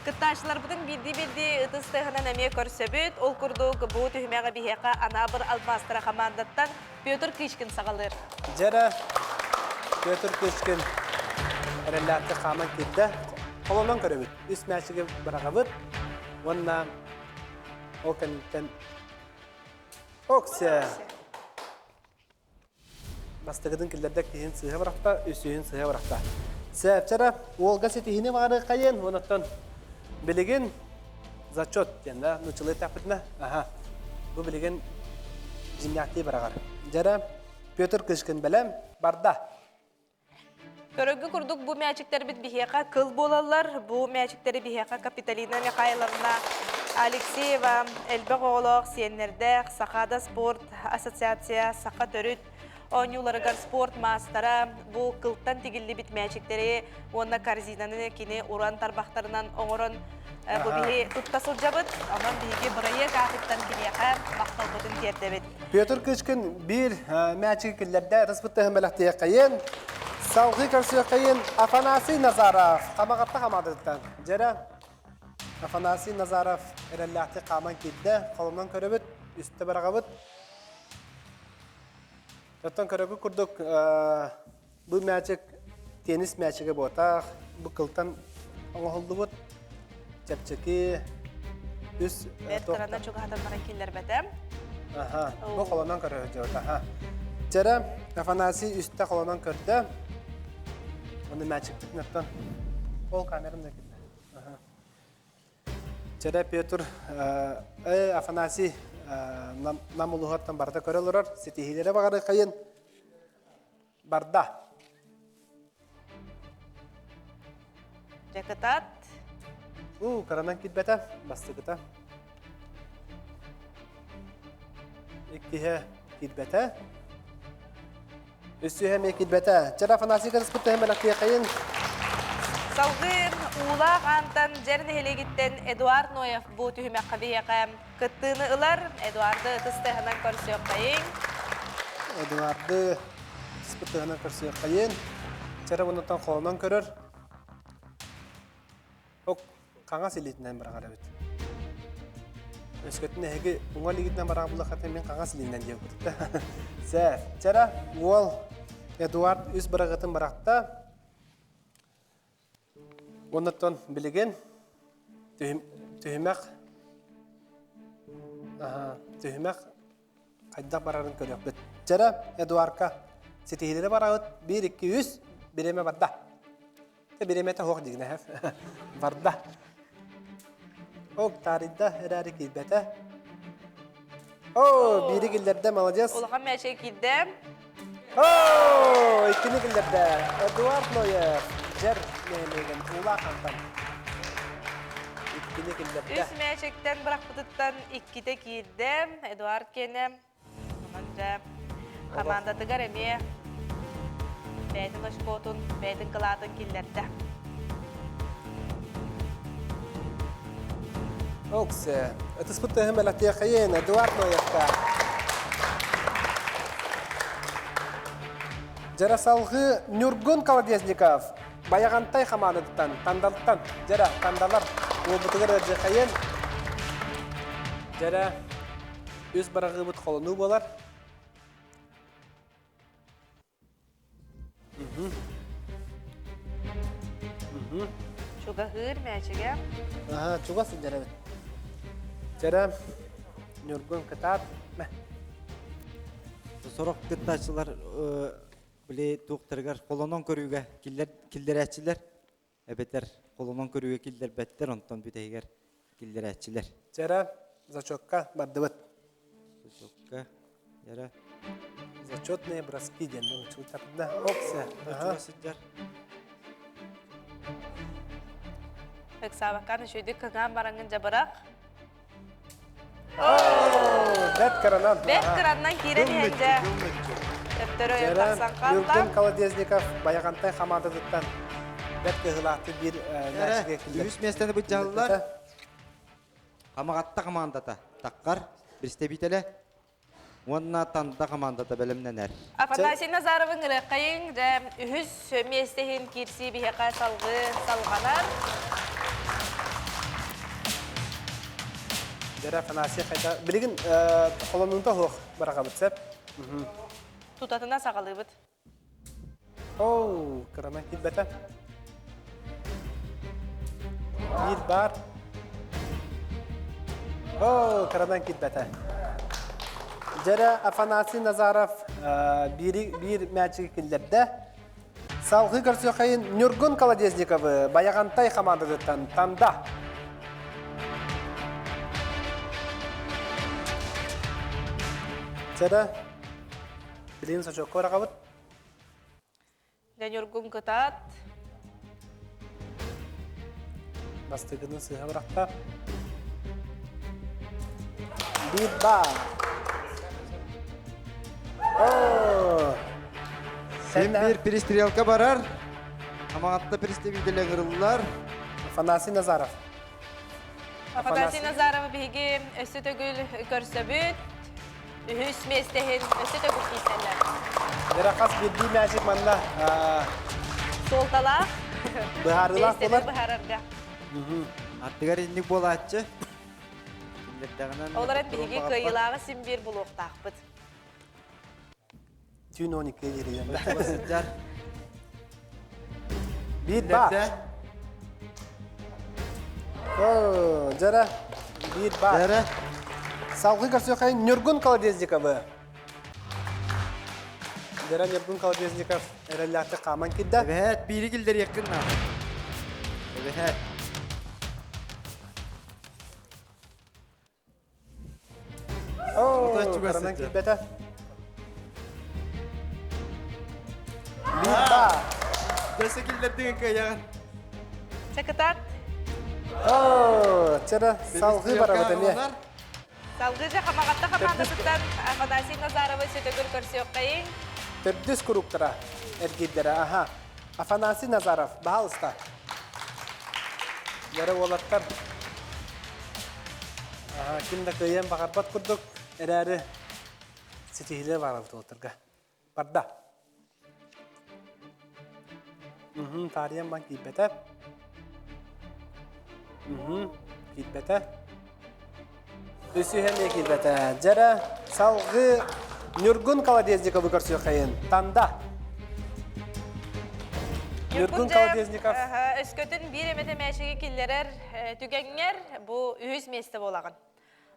Кыттааччыларбытын биирдии-биирдии ытыс тыаһынан эмиэ көрсөбүт. Ол курдук бу түһүмэҕи биһиэхэ Анаабыр алмаастара хамаандаттан Петр Кычкин саҕалыыр. Дьэрэ Петр Кычкин эрэллээхтик хааман киирдэ. Холонон көрөбүт. Үс мээчиги быраҕабыт. Уонна ол кэнниттэн Оксе! Бастакытын киллэрдэ киһин сыыһа бырахта, үсүһүн сыыһа бырахта. Сээпчэрэ уолга ситиһини баҕарыаххайын, онон билигин зачет диэн да нууччалыы эттэхпитинэ, аха, бу билигин дьиҥнээхтии быраҕар. Дьэрэ Петр Кышкин бэлэм барда. Көрөргө курдук бу мээчиктэрбит биһиэхэ кыл буолаллар. Бу мээчиктэри биһиэхэ Капитолина Михайловна Алексеева элбэх оҕолоох сиэннэрдээх Сахада спорт ассоциация Саха төрүт оонньууларыгар спорт маастара бу кылтан тигиллибит мээчиктэри уонна корзинаны кини уран тарбахтарынан оҥорон бу биһи тутта сылдьабыт. Онон биһиги бырайыак аатыттан киниэхэ махталбытын тиэрдэбит. Петр Кычкин биир мээчиги киллэрдэ, ытыспыт бэлэхтиэххэйин. Салгыы көрсүөххэйин Афанасий Назаров Хамаҕатта хамаандатыттан. Дьэрэ Афанасий Назаров эрэллээхтик хааман киирдэ. Холонон көрөбүт, үстэ бараҕабыт. Оттон көрөбүт курдук бу мээчик теннис мээчигэ буотах, бу кылтан оҥоһуллубут чэпчэки үс Бэрт кыранан чугаһатан баран киллэрбэтэ. Аха, бу холонон көрө аха. Чэрэ Афанасий үстэ холонон көрдө. Оны мээчикпитин оттон ол камерам да киллэ. Аха. Чэрэ Петр, э, Афанасий Нам улуһуттан барыта көрө олорор, ситиһиилэрэ баҕарыаххайын барда. Дьэ кытаат. У, кыранан киирбэтэ, бастакыта. Иккиһэ киирбэтэ. Үсүһэ эмиэ киирбэтэ. Чэр Афанасий кырыспыт төһө мэлэхтиэхэйин. Салгыы Уулаах Аантан Дьэр нэһилиэгиттэн Эдуард Ноев бу түһүмэххэ биһиэхэ кыттыыны ылар. Эдуарды ытыс тыаһынан көрсүөххэйиҥ. Эдуарды ытыс тыаһынан көрсүөххэйин. Чэрэ оннуттан холонон көрөр. Ок, хаҥас илиитинэн быраҕар эбит. Өскөтүн эһиги уҥа илиигитинэн быраҕар буллаххытына мин хаҥас илиинэн диэбит да. Сэ, чара уол Эдуард үс быраҕытын бырахта. Оннуттан билигин түһүмэх түһүмэх хайдах барарын көрүөхпүт. Чара Эдуардка ситиһиилэри барабыт. 1, 2, 3 бириэмэ барда. Бириэмэтэ суох дигинэһэр. Барда. Ок, таарыйда, эрээри киирбэтэ. О, биири киллэрдэ, молодец. Улахан мээчигэ киирдэ. О, иккини киллэрдэ. Эдуард Ноев, Дьэр нэһилиэгин Уулаах Антон. Иккини киллэрдэ. Үс мээчиктэн бырахпытыттан иккитэ киирдэ. Эдуард киэнэ Онон дьэ хамаандатыгар эмиэ бэйэтин очкотун, бэйэтин кылаатын киллэрдэ. Оксе, ытыспыт тыаһын бэлэхтиэххэйин, Эдуард Ноевка. Дьара салгыы Ньургун Колодезников Байаҕантай хамаандатыттан, Тандалтан, дьара Тандалар уолбутугар ыалдьыаххайын. Дьара Үс быраҕыыбыт холонуу буолар. Чугаһыыр мээчигэ. Аха, чугас сылдьар эбит. Чэрэ, Ньургун кытаат. Сорох кыттааччылар били туохтарыгар холонон көрүүгэ киллэрээччилэр эбэтэр холонон көрүүгэ киллэрбэттэр, онтон бүтэһигэр киллэрээччилэр. Чэрэ, зачетка бардыбыт. Зачетка, дьэрэ. Зачетные броски диэн учултарда. Опция. Ага. Сылдьар. Ыксаабаккан үчүгүйдүк кыҥаан бараҥҥын дьабырах. Бэт кыранан. Бэт кыраннан киирэн иһэн дьэ. Төптөрө ойон тахсан хаалла. Юрген Колодезников Байаҕантай хамаандатыттан бэрт кыһылаахтык биир мээчигэ киллэр. Үһүс миэстэни быдьаллар. Хамаҕатта хамаандата Таккар представителэ уонна Танда хамаандата бэлэмнэнэр. Афанасий Назаровын ырыаххайыҥ дьэ үһүс миэстэ иһин киирсии биһиэхэ салгыы салҕанар. Дьэрэ Афанасий хайда билигин холонуунта суох бараҕабыт сөп. Тутатына саҕалыыбыт. Оу, кыранан киирбэтэ. Биир баар. Оо, кыранан киирбэтэ. Дьэрэ Афанасий Назаров Биир, биир мээчиги киллэрдэ. Салгыы көрсүөххэйин Ньургун Колодезниковы Байаҕантай хамаандатыттан Танда. Чада, билигин сочокко бараҕабыт. Дьэ Ньургун кытаат. Бастакыны сыыһа бырахта. Биир баа. О! Син биир перестрелка барар. Хамаҕатта представитель ыҥырыллар. Афанасий Назаров. Афанасий Назаров биһиги өссө төгүл көрсөбүт. Үһүс миэстэһин өссө төгүл киирсэллэр. Лера хас биирдии мээчик манна Суолталаах быһаарыылаах миэстэни буолар. быһаарарга. Аттыгар инник буолааччы. Киллэрдэҕинэн Олорон биһиги кыайыылааҕы син биир булуохтаахпыт. Түүн 12 диэри. Сылдьар. Биир баар. О, дьара, биир баар. Дьара. Салгыы көрсүөххэйин Ньургун Колодезниковы. Дьара Ньургун Колодезников эрэллээхтик хааман киирдэ. Эбэһээт, биири киллэриэххин наада. Эбэһээт. Кыранан киирбэтэ. Биир баар. Дөссө киллэрдиҥ кыайаҕын. Чакытат. Оо, чара салгыы барабыт эмиэ. Салгыы же Хамаҕатта хамаандатыттан Афанасий Назаровы сөтөгүр көрсүөххэйиҥ. Төрдүс куруктара эргийдэрэ, аха. Афанасий Назаров, баһаалыста. Яра уолаттар ким да кыайыан баҕарбат курдук эрээри ситиһилиэ баарабыт уолаттарга. Барда. Уһун таарыйан бан киирбэтэ. Уһун киирбэтэ. Үсүһэ эмиэ киирбэтэ. Дьэрэ салгыы Ньургун Колодезниковы көрсүөххэйин. Танда. Ньургун Колодезников. Өскөтүн биир эмэтэ мээчиги киллэрэр түгэҥҥэр бу үһүс миэстэ буолаҕын.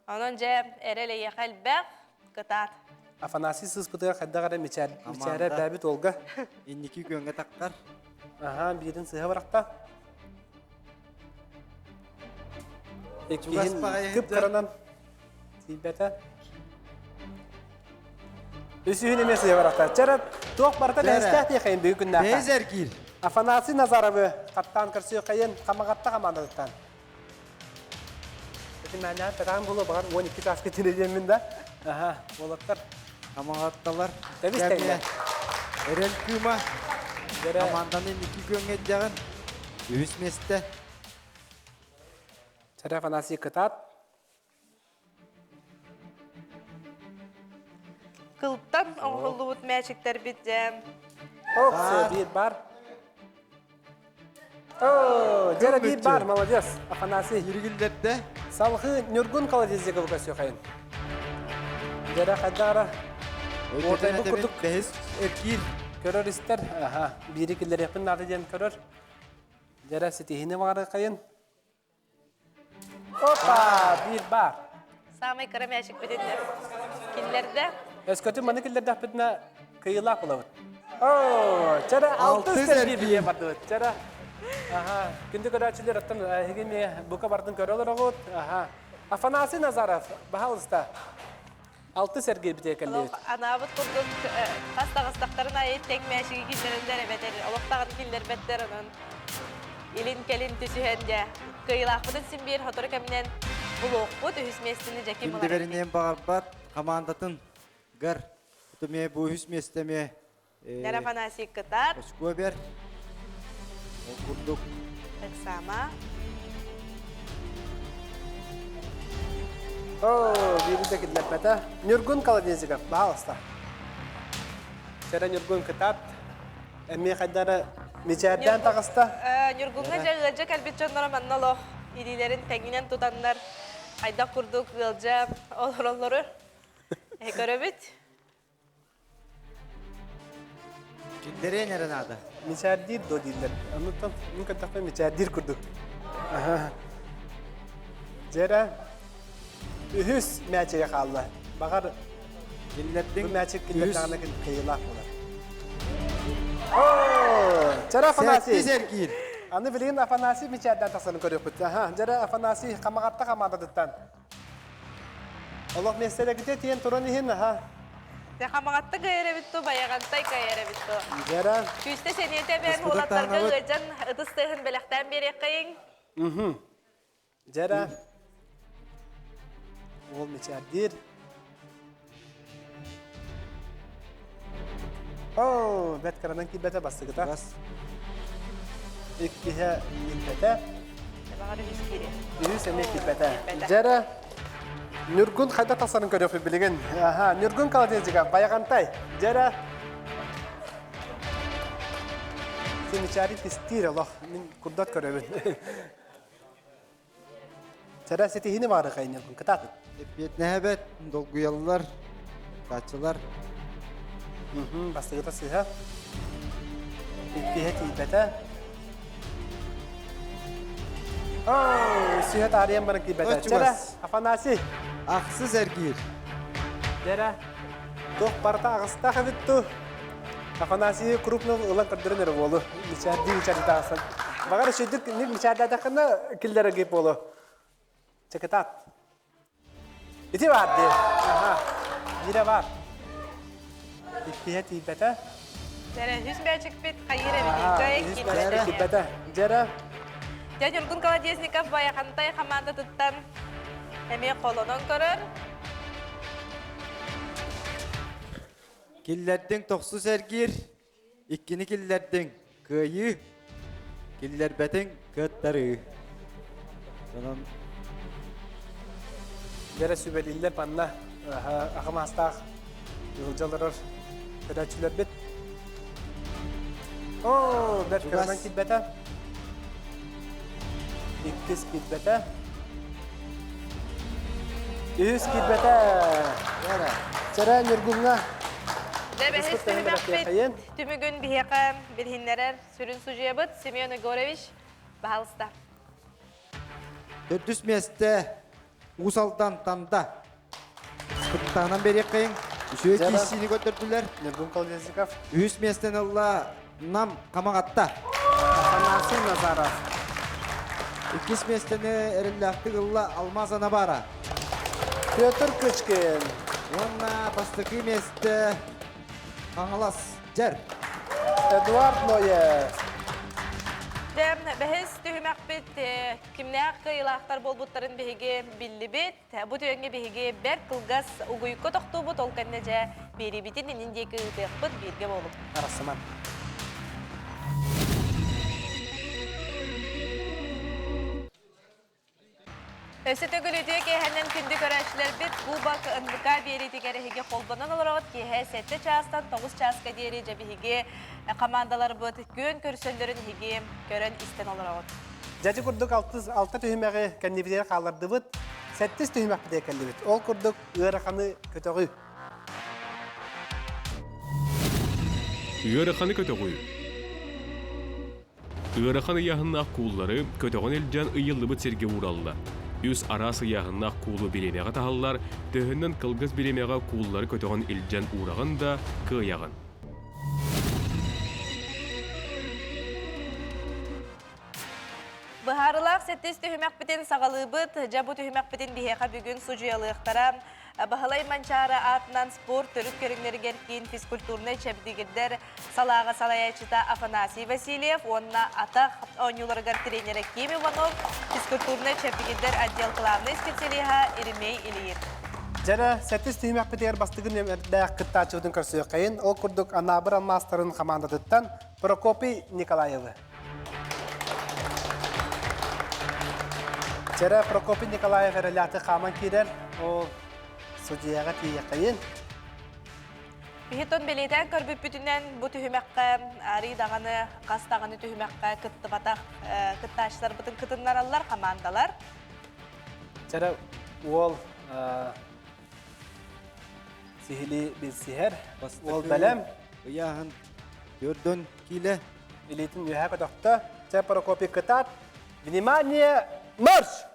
Онон дьэ эрэл эйиэхэ элбэх, кытаат. Афанасий сыыспытыгар хайдах эрэ мичээрэ бээбит уолга. Инники күөҥҥэ тахтар. Аха, биирин сыһа бырахта. Иккиһин кып-кыранан тиийбэтэ. Үсүһүн эмиэ сыһа бырахта. Чэрэ, туох барыта бэһистээх диэхэйин бүгүн күннээххэ. Бэһис эргиир. Афанасий Назаровы хаттаан көрсүөххэйин Хамаҕатта хамаандатыттан. Ити мээнээн пэтаан буолуо баҕар 12 чааска тириэдиэммин да. Аха, уолаттар. Хамаҕатталар. Тэбис тэҥҥэ. Эрэл кыыма. Команданы инники күөҥҥэ илдьэҕин. Үһүс миэстэ. Чэрэ Афанасий кытаат. Кылтан оҥоһуллубут мээчиктэрбит дьэ. Ок, биир бар. О, дьэ биир бар, молодец, Афанасий. Иргиллэрдэ. Салгыы Ньургун Колодезниковы көрсүөхайын. Дьэрэ хайдара Уотайбыт курдук бэһис эргиир. Көрөр истэр, аха, биири киллэриэхпин наада диэн көрөр. Дьэрэ ситиһини баҕарыахайын. Опа, биир баар. Самый кыра мээчикпитин киллэрдэ. Өскөтүн маны киллэрдэхпитинэ кыйылаах булабыт. Оо, чара алтыс эргиир бардыбыт. Чара. Аха, күндү көрөөччүлэр оттон эһиги эмиэ бука бардын көрө олороҕут. Аха. Афанасий Назаров, баһаалыста. Алтыс эргиирбитигэр кэллибит. Анаабыт курдук хас таҕыстахтарын аайы тэҥ мээчиги киллэрэллэр эбэтэр олохтоҕун киллэрбэттэр онон илин-кэлин түсүһэн дьэ кыайыылаахпытын син биир сотору кэминэн булуохпут үһүс миэстэни дьэки Ким да бэриниэн баҕарбат хамаандатын гар эмиэ бу үһүс миэстэ эмиэ Дэр Афанасий кытаат. Очко бер. Ол курдук. Ыксама. О, биири да киллэрбэтэ. Ньургун Колодезников, баһаалыста. Чэрэ Ньургун кытаат. Эмиэ хайдары мичээрдээн таҕыста. Ньургуҥҥа дьэ ыалдьа кэлбит дьонноро манна олох илиилэрин тэҥинэн тутаннар хайдах курдук ыалдьа олороллору көрөбүт. Киллэриэн эрэ наада. Мичээрдиир дуо дииллэр. Оннуттан мин көрдөхпүнэ мичээрдиир курдук. Дьэрэ үһүс мээчигэ хаалла. Баҕар. Киллэрдиҥ. Бу мээчик киллэрдэҕинэ кыайыылаах буолар. Чара Афанасий. Сэттис эргиир. Аны билигин Афанасий мичээрдээн тахсарын көрүөхпүт. Аха, дьэрэ Афанасий Хамаҕатта хамаандатыттан. Олох миэстэлэргитэ тиийэн туран иһин, аха. Дьэ Хамаҕатта кыайар эбит ту, Байаҕантай кыайар эбит ту. Дьэрэ. Күүстэ сэниэтэ эбээн уолаттарга ыалдьан ытыс тыаһын бэлэхтээн биэриэххэйиҥ. Дьэрэ. Уол мичээрдиир. Оо, бэт кыранан киирбэтэ бастыгыта. Бас. Иккиһэ киирбэтэ. Баҕар үһүс киириэ. Үһүс эмиэ киирбэтэ. Дьэрэ, Ньургун хайда тахсарын көрүөхпүт билигин. Аха, Ньургун Колодезников, Байаҕантай. Дьэрэ. Син тистиир олох. Мин курдат көрөбүн. Чара ситиһини баары хайньалгын кытаатын. Эппиэтинэһэбэт, долгуйаллар, тааччылар. Бастыгыта сыһа. Иккиһэ тиийбэтэ. Сыһа таарыйан баран киирбэтэ. Чара, Афанасий. Ахсыс эргиир. Дэрэ. Туох барыта аҕыстаах эбит ту. Афанасий крупно ылан көрдөрөн эрэ буолу. Мичээрдии мичээрдии таҕыстан. Баҕар үчүгдүк мичээрдээтэххинэ киллэрэ буолу. Чекетат. Ити баар дии. Аха. Биирэ баар. Иккиһэ тиийбэтэ. Дьэрэ, үс бээчикпит хайыыр эбит. Тиийбэтэ. Дьэрэ. Дьэ, Ньургун Колодезников Байахантай хамаандатыттан эмиэ холонон көрөр. Киллэрдиҥ тохсус эргиир, иккини киллэрдиҥ кыайыы, киллэрбэтиҥ кыаттарыы. Онон Дьэрэ сүбэлииллэр манна аҕам аастаах ыалдьа олорор көрөөччүлэрбит. Оо, бэрт кыранан киирбэтэ. Иккис киирбэтэ. Үһүс киирбэтэ. Чэрэ Ньургуҥҥа. Дьэ, бэһис түһүмэхпит түмүгүн биһиэхэ билиһиннэрэр сүрүн судьуйабыт Семен Егорович, баһалыста. Төрдүс миэстэ Уус Алдан Танда. Кыттаанан бериэххэйиҥ. Үчүгэй кииссиини көрдөрдүлэр. Ньургун Колодезников. Үһүс миэстэни ылла Нам Хамаҕатта. Афанасий Назаров. Иккис миэстэни эрэллээхтик ылла Алмаз Анабара. Петр Кычкин. Уонна бастакы миэстэ Хаҥалас Дьэр. Эдуард Ноев. Дьэ, бэһис түһүмэхпит кимнээх кыайыылаахтар буолбуттарын биһиги биллибит. Бу түгэҥҥэ биһиги бэрт кылгас угуйукка тохтуубут, ол кэннэ дьэ биэриибитин иннин диэки ыытыахпыт, бииргэ буолуҥ. Арасыман. Өссө төгүл үтүө киэһэнэн күндү көрөөччүлэрбит Кубок НВК биэриитигэр эһиги холбонон олороҕут киэһэ 7 чаастан 9 чааска диэри дьэ биһиги командаларбыт күөн көрсөллөрүн эһиги көрөн истэн олороҕут. Дьэдьи курдук алтыс алта түһүмэҕи кэннибитигэр хааллардыбыт, сэттис түһүмэхпитигэр кэллибит. Ол курдук ыараханы көтөҕүү. Ыараханы көтөҕүү. Ыарахан ыйааһыннаах кууллары көтөҕөн илдьэн ыйыллыбыт сиргэ уураллар. Үс араас ыйааһыннаах куулу бириэмэҕэ таһаллар, төһөннөн кылгас бириэмэҕэ кууллары көтөҕөн илдьэн уураҕын да кыайаҕын. Быһаарылаах сэттис түһүмэхпитин саҕалыыбыт. Дьэ бу түһүмэхпитин биһиэхэ бүгүн судьуйалыахтара. Баһылай Манчаары аатынан спорт төрүт көрүҥнэригэр киин физкультурнай чэбдигирдэр салааҕа салайааччыта Афанасий Васильев уонна атах оонньууларыгар тренерэ Ким Иванов, физкультурнай чэбдигирдэр отдел главнай специалиһа Еремей Ильин. Дьэрэ, сэттис түһүмэхпитигэр бастакы нүөмэрдээх кыттааччыбытын көрсүөххэйин. Ол курдук Анаабыр алмаастарын хамаандатыттан Прокопий Николаевы. Чэрэ Прокопий Николаев эрэлээти хааман киирэр, ол судьуйаҕа тиийэххэйин. Биһитон бэлиэтээн көрбүппүтүнэн бу түһүмэххэ арый даҕаны хас даҕаны түһүмэххэ кыттыбатах кыттааччыларбытын кытыннараллар хамаандалар. Чэрэ уол сиһилии билсиһэр, уол бэлэм. Ыйааһын төрдөн киилэ. Илиитин үөһэ көтөхтө. Чэ, Прокопий кытаат. Внимание, марш!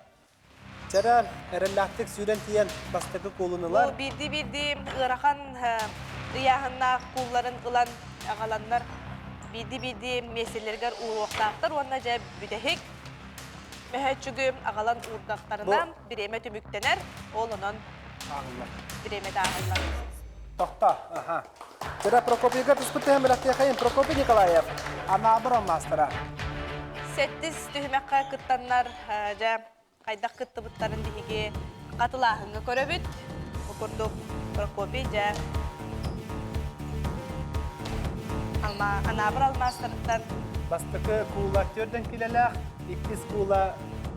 Чэрэ, эрэллээхтик сүүрэн тиийэн бастакы куулун ылар. Бу биирдии-биирдии ыарахан ыйааһыннаах куулларын ылан аҕаланнар биирдии-биирдии миэстэлэригэр ууруохтаахтар уонна дьэ бүтэһик мөһөөччүгү аҕалан уурдахтарына бириэмэ түмүктэнэр, ол онон ааҕыллар. Бириэмэтэ ааҕыллар. Тохто, аха. Чэрэ Прокопийга түспүт түһэн бэлэхтиэхэйин Прокопий Николаев, Анаабыр алмаастара. Сэттис түһүмэххэ кыттаннар дьэ хайдах кыттыбыттарын биһиги хатылааһыҥҥа көрөбүт. Бу курдук Прокопий дьэ Анаабыр алмаастарыттан Бастакы куула төрдөн килэлээх, иккис куула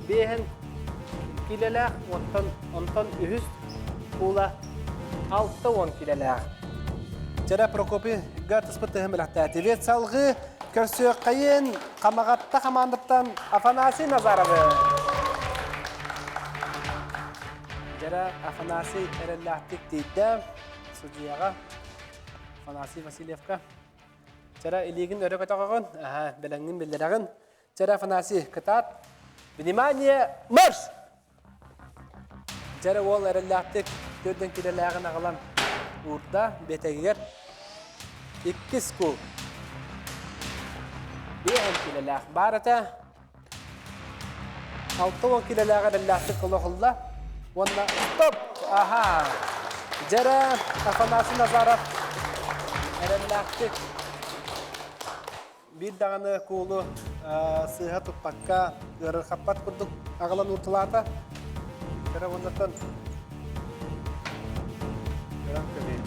биэһин килэлээх, онтон, онтон үһүс куула 60 килэлээх. Чэрэ Прокопий гартыспыт тыһын бэлэхтээтибит. Салгыы көрсүөххэйин Хамаҕатта хамаандаттан Афанасий Назаровы. Дьэрэ Афанасий эрэллээхтик тиийдэ судьуйаҕа Афанасий Васильевка. Чэрэ илиигин өрө көтөҕөҕүн, аха, бэлэҥҥин биллэрэҕин. Чэрэ Афанасий, кытаат. Внимание, марш! Дьэрэ уол эрэллээхтик төрдөн кирэлээҕин аҕалан уурда биэтэгигэр иккис кул. Биэһэн килэлээх баар этэ. 60 килэлээх эрэллээхтик олохулла. Уонна стоп! Аха! Дьэрэ Афанасий Назаров эрэллээхтик Биир даҕаны куулу сыыһа туппакка, ыарырҕаппат курдук аҕалан уурталаата. Кыра уоннаттан көрөн көрейін.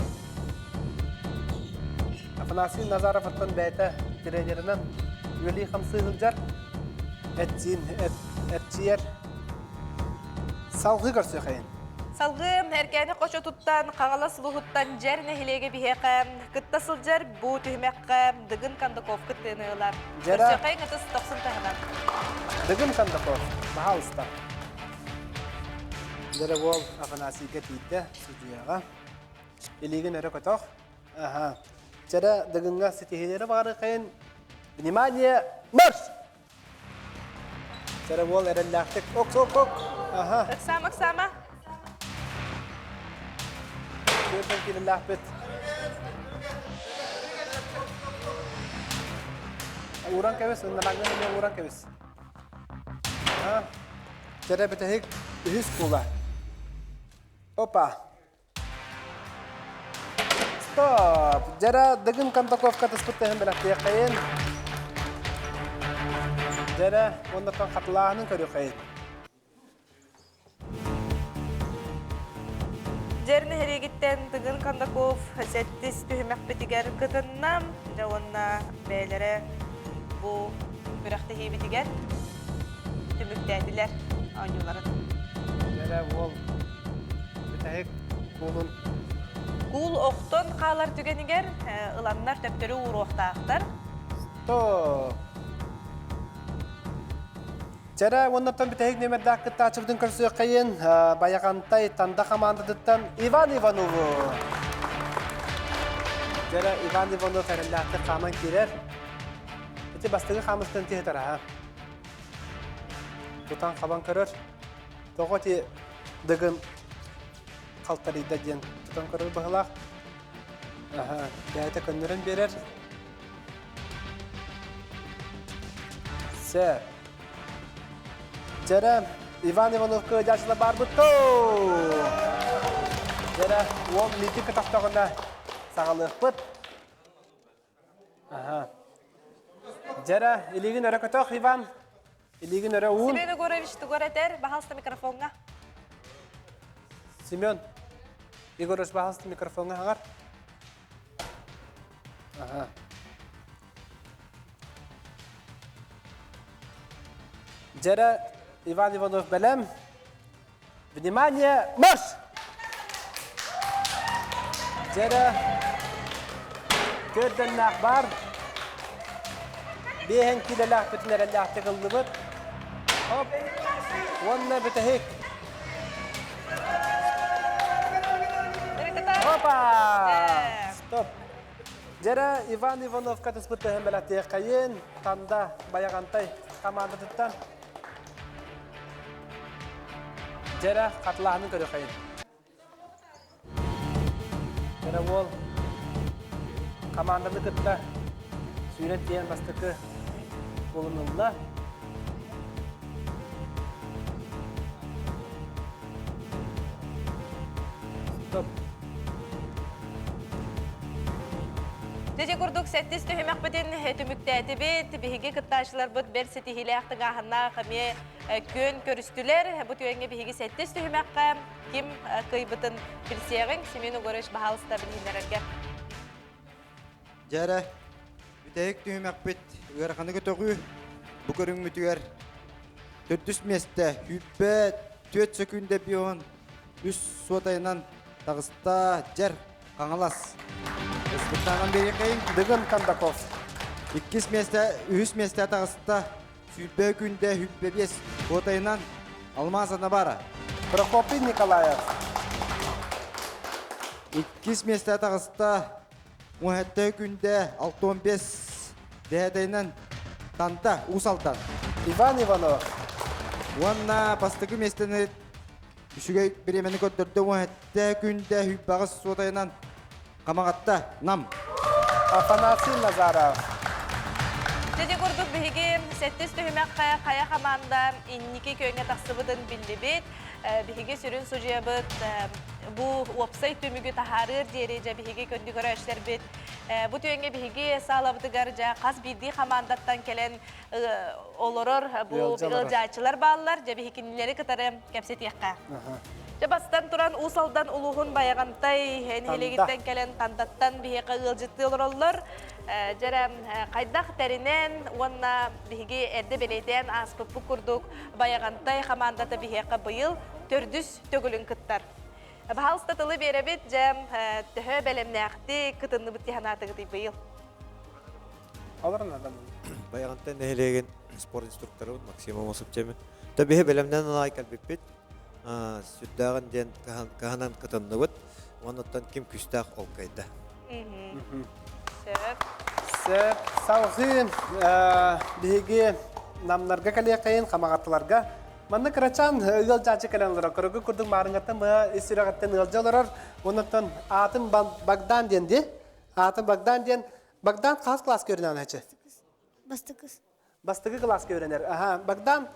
Афанасий Назароваттан бэйэтэ тренеринэн үлэлии-хамсыы сылдьар, этсиин эрчийэр. Салгыы көрсүөхайын. Салгыы Эркээни хочотуттан, Хаҥалас улууһуттан Дьэр нэһилиэгэ биһиэхэ кытта сылдьар бу түһүмэххэ Дыгын Кондаков кыттыыны ылар. Көрсүөххэ ытыс тохсун таһынан. Дыгын Кондаков, пожалуйста. Дьэрэ уол Афанасийга тиийдэ судьуйаҕа. Илиигин өрө көтөх. Аха. Чэрэ Дыгыҥҥа ситиһиилэри баҕарыахайын. Внимание, марш! Чэрэ уол эрэллээхтик ок ок ок. Аха. Ыксаама, ыксаама. Күөртэн киирэллээхпит. Ууран кэбис, ыннараҥҥын эмиэ ууран кэбис. Аха. Чэрэ бүтэһик үһүс куула. Опа. Стоп! Дьэрэ Дыгын Кондаковка тыспыт тыһын бэлэхтиэххэйин. Дьэрэ уоннаттан хатылааһынын көрүөххэйин. Дьэр нэһилиэгиттэн Дыгын Кондаков сэттис түһүмэхпитигэр кытынна. Дьэ уонна бэйэлэрэ бу күрэхтэһиибитигэр түмүктээтилэр оонньууларын. Дьэрэ уол бүтэһик куулун Куул охтон хаалар түгэнигэр ыланнар төптөрү ууруохтаахтар. Стоп! Чэрэ уоннаттан бүтэһик нүөмэрдээх кыттааччыбытын көрсүөххэйин Байаҕантай Танда хамаандатыттан Иван Иванову. Чэрэ Иван Иванов эрэллээхтик хааман киирэр. Ити бастакы хаамыстан тиһитэр аха. Тутан хабан көрөр. Тоҕо ити дыгын халтарыйда диэн тутан көрөр быһылаах. Аха, бэйэтэ көннөрөн биэрэр. Сэ. Дьэрэ, Иван Ивановка дьаачыла барбыт Дьэрэ, уол мити көтөхтөҕүнэ саҕалыахпыт. Аха. Дьэрэ, илиигин өрө көтөх, Иван. Илиигин өрө уун. Семен Егорович тугар этэр, баһалста микрофоҥҥа. Семен Егорович баһалста микрофоҥҥа хаҥар. Аха. Дьэрэ Иван Иванов бэлэм. Внимание, марш! Дьэрэ көрдөннөөх бар. Биэһэн киилэлээхпитин эрэллээхтик ыллыбыт. Хоп. Уонна бүтэһик. Опа! Стоп. Дьэрэ Иван Ивановка түспүт тыһын бэлэхтиэххэйин Танда Байаҕантай хамаандатыттан. Дьэрэ хатылааһынын көрүөххэйин. Дьэрэ уол команданы кытта сүүрэн тиийэн бастакы голун ылла. Стоп. Дьэ курдук сэттис түһүмэхпитин түмүктээтибит. Биһиги кыттааччыларбыт бэрт ситиһиилээх тыҥааһыннаах эмиэ күөн көрүстүлэр. Бу түгэҥҥэ биһиги сэттис түһүмэххэ ким кыайбытын билсиэҕиҥ. Семен Егорович, баһаалыста билиһиннэрэргэ. Дьэ эрэ, бүтэһик түһүмэхпит ыараханы көтөҕүү бу көрүҥмүтүгэр төрдүс миэстэ сүүрбэ түөрт сөкүүндэ бион үс суотайынан таҕыста Дьэр Хаҥалас. Ыспыттааҕын биэриэхэйин. Дыгын Кондаков. Иккис миэстэ, үһүс миэстэ таҕыста сүүрбэ күндэ 25 суотайынан Алмаз Анабара. Прокопий Николаев. Иккис миэстэ таҕыста Муһэттэй күндэ 65 дэһэтэйинэн Танта Уус Алдан. Иван Иванов. Уонна бастакы миэстэни үчүгэй бириэмэни көрдөрдө Муһэттэй күндэ хүббэҕис суотайынан Хамаҕатта Нам. Афанасий Назаров. Дьэ курдук биһиги сэттис түһүмэххэ хайа хамаанда инники күөҥҥэ тахсыбытын биллибит. Биһиги сүрүн судьуйабыт бу уопсай түмүгү таһаарыар диэри дьэ биһиги көрдү көрөөччүлэрбит бу түгэҥҥэ биһиги саалабытыгар дьэ хас биирдии хамаандаттан кэлэн олорор бу ыалдьааччылар бааллар дьэ биһи кинилэри кытары кэпсэтиэххэ. Дьэ бастан туран Уус Алдан улууһун Байаҕантай нэһилиэгиттэн кэлэн Тандаттан биһиэхэ ыалдьыттыы олороллор. Дьэрэ хайдах тэринэн уонна биһиги эрдэ бэлиэтээн ааспыппыт курдук Байаҕантай хамаандата биһиэхэ быйыл төрдүс төгүлүн кыттар. Баһаалыста тылы биэрэбит, дьэ төһө бэлэмнээхтик кытынныбыт дии санаатыгытый быйыл? Олорун адам. Байаҕантай нэһилиэгин спорт инструкторыбыт Максим Амосов-Чемин. Төбүһэ бэлэмнэн ылаай кэлбиппит. Сүрдээҕин диэн кыһанан кытынныбыт. Оннуттан ким күстээх ол кыайда. Сөп. Сөп. Салгыы биһиги намнарга кэлиэххэйин, хамаҕаттыларга. Манна кырачаан ыалдьааччы кэлэн олорор. Көрөгү курдук маарыҥҥаттан быһа ис сүрэҕиттэн ыалдьа олорор. Оннуттан аатын Богдан диэн дии. Аатын Богдан диэн. Богдан хас класска үөрэнэн ачы? Бастакы. Бастакы кылааска үөрэнэр. Аха, Богдан,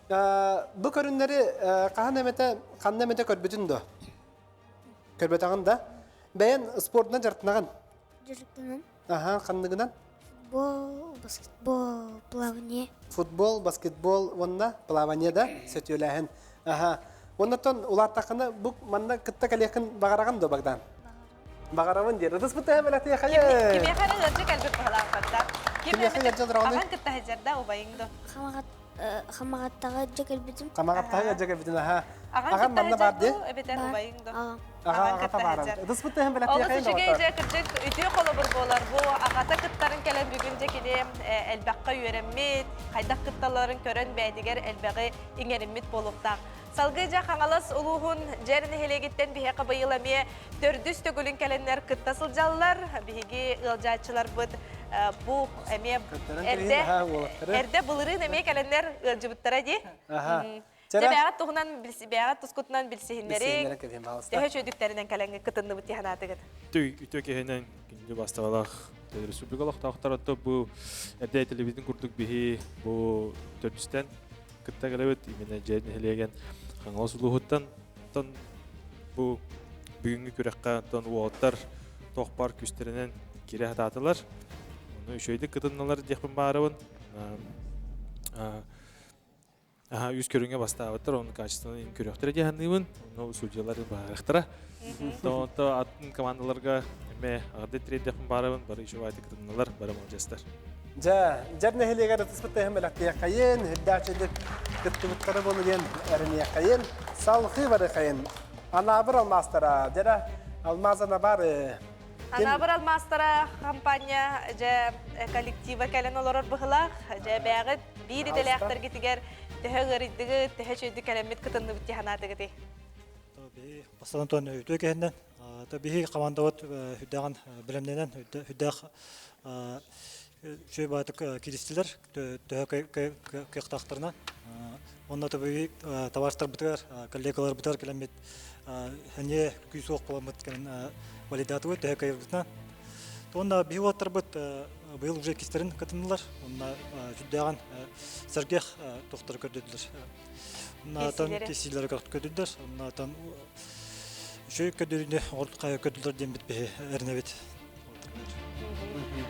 бу көрүннэри хаһан эмэтэ, ханна эмэтэ көрбүтүн дуо? Көрбөтөҕүн да? Бэйэн спордунан дьарыктанаҕын? Дьарыктанан. Аха, ханныгынан? Футбол, баскетбол, плавание. Футбол, баскетбол уонна плавание да сөтүөлээһин. Аха. Оннотон улааттаххына бу манна кытта кэлиэххин баҕараҕын дуо, Богдан? Баҕарабын диир. Ытыспыт эбэлэтиэ хайы. Кимиэхэ эрэ ыалдьа кэлбит быһалаахпатта. Кимиэхэ ыалдьа олороҕунуй? Аҕаҥ кытта сылдьар убайыҥ до? Хамаҕаттаҕа ыалдьа кэлбитим. Хамаҕаттаҕа ыалдьа кэлбитин аха. Аҕаҥ манна баар дии? Эбэтэр убайыҥ до? Аҕаҥ кытта сылдьар. Ытыспыт эбэлэтиэ Олус үчүгэй дьэ кырдьык үтүө холобур буолар. Бу аҕата кыттарын кэлэн бүгүн дьэ кини элбэххэ үөрэммит, хайдах кытталларын көрөн бэйэтигэр элбэҕи иҥэриммит буолуохтаах. Салгыы дьэ Хаҥалас улууһун Дьэр нэһилиэгиттэн биһиэхэ быйыл эмиэ төрдүс төгүлүн кэлэннэр кытта сылдьаллар. Биһиги ыалдьааччыларбыт бу эмиэ эрдэ эрдэ былырыын эмиэ кэлэннэр ыалдьыбыттара дии. Дьэ бэйэҕит туһунан бэйэҕит тускутунан билсиһиннэриҥ, төһө үчүгдүктэринэн кэлэҥҥэ кытынныбыт дии санаатыгыт? Үтүө киһинэн күндү бастабалаах республика олохтоохторо бу эрдэ этилибитин курдук биһи бу төрдүстэн кытта кэлэбит именно дьэ нэһилиэгин Хаҥалас улууһуттан тон бу бүгүҥҥү күрэххэ тон уолаттар туох баар күүстэринэн киирэ сатаатылар. Ону үчүгэйдик кытыннылар диэхпин баарабын. Аха, үс көрүҥҥэ бастаабыттар, оны качественно көрүөхтэрэ дии саныыбын. Ону судьялар баарыахтара. Онто атын командаларга эмэ аҕырда тириэрдиэхпин баарабын, бары үчүгэйдик кытыннылар, бары молодецтар. Дьэ, дьэр нэһилиэгэр ытыспыт тыһым бэлэхтиэххэйин, үрдээччилик кыттыбыттара буолу диэн эрэниэххэйин, салхыы барыхайын. Анаабыр алмаастара, дьэрэ, алмаз анабары. Анаабыр алмаастара компания дьэ коллектива кэлэн олорор быһылаах. Дьэ бэҕит биир идэлээхтэргитигэр төһө ыарыйдыгыт, төһө үчүгэйдик кэлэммит кытынныбыт дии санаатыгытый? Бастатан туран үтүө кэһиннэн, биһи командабыт үрдээҕин бэлэмнэнэн, үрдээх. Үчүгэй баатык кииристилэр, төһө кыахтаахтарынан. Онно тобуй табаарыстарбытыгар, коллегаларбытыгар кэлэммит эмиэ күүс-уох буламмыт кэлэн валидатыбыт төһө кыайарбытынан. Уонна биһи уолаттарбыт быйыл уже иккистэрин кытыннылар. Онно сүрдээҕин сэргэх тохтору көрдөрдүлэр. Оннотон киирсиилэри көрдөрдүлэр. Оннотон үчүгэй көрдөрүүнү көрдүлэр диэн биһи эрэнэбит.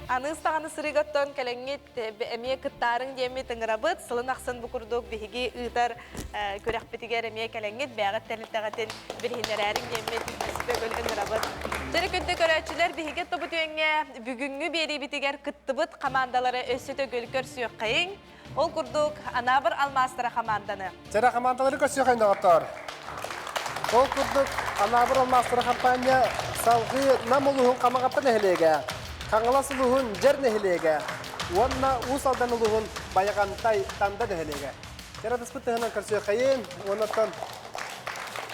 Аныыс даҕаны сырыыгаттан кэлэҥҥит эмиэ кыттаарыҥ диэммит ыҥырабыт. Сылын ахсын бу курдук биһиги ыытар күрэхпитигэр эмиэ кэлэҥҥит бэйэҕит тэрилтэҕитин билиһиннэрээриҥ диэммит төгүл ыҥырабыт. Дьэ күндү көрөөччүлэр, биһиги тобут үөҥҥэ бүгүҥҥү биэриибитигэр кыттыбыт хамаандалары өссө төгүл көрсүөххэйиҥ. Ол курдук, Анаабыр алмаастара хамаанданы. Чэрэ хамаандалары көрсүөххэйин доҕоттоор. Ол курдук, Анаабыр алмаастара хампаанньа салгыы Нам улууһун Хамаҕатта нэһилиэгэ, Хаҥалас улууһун Дьэр нэһилиэгэ уонна Уус Алдан улууһун Байаҕантай Танда нэһилиэгэ. Чэрэ тыспыт тыһынан көрсүөххэйин, уоннаттан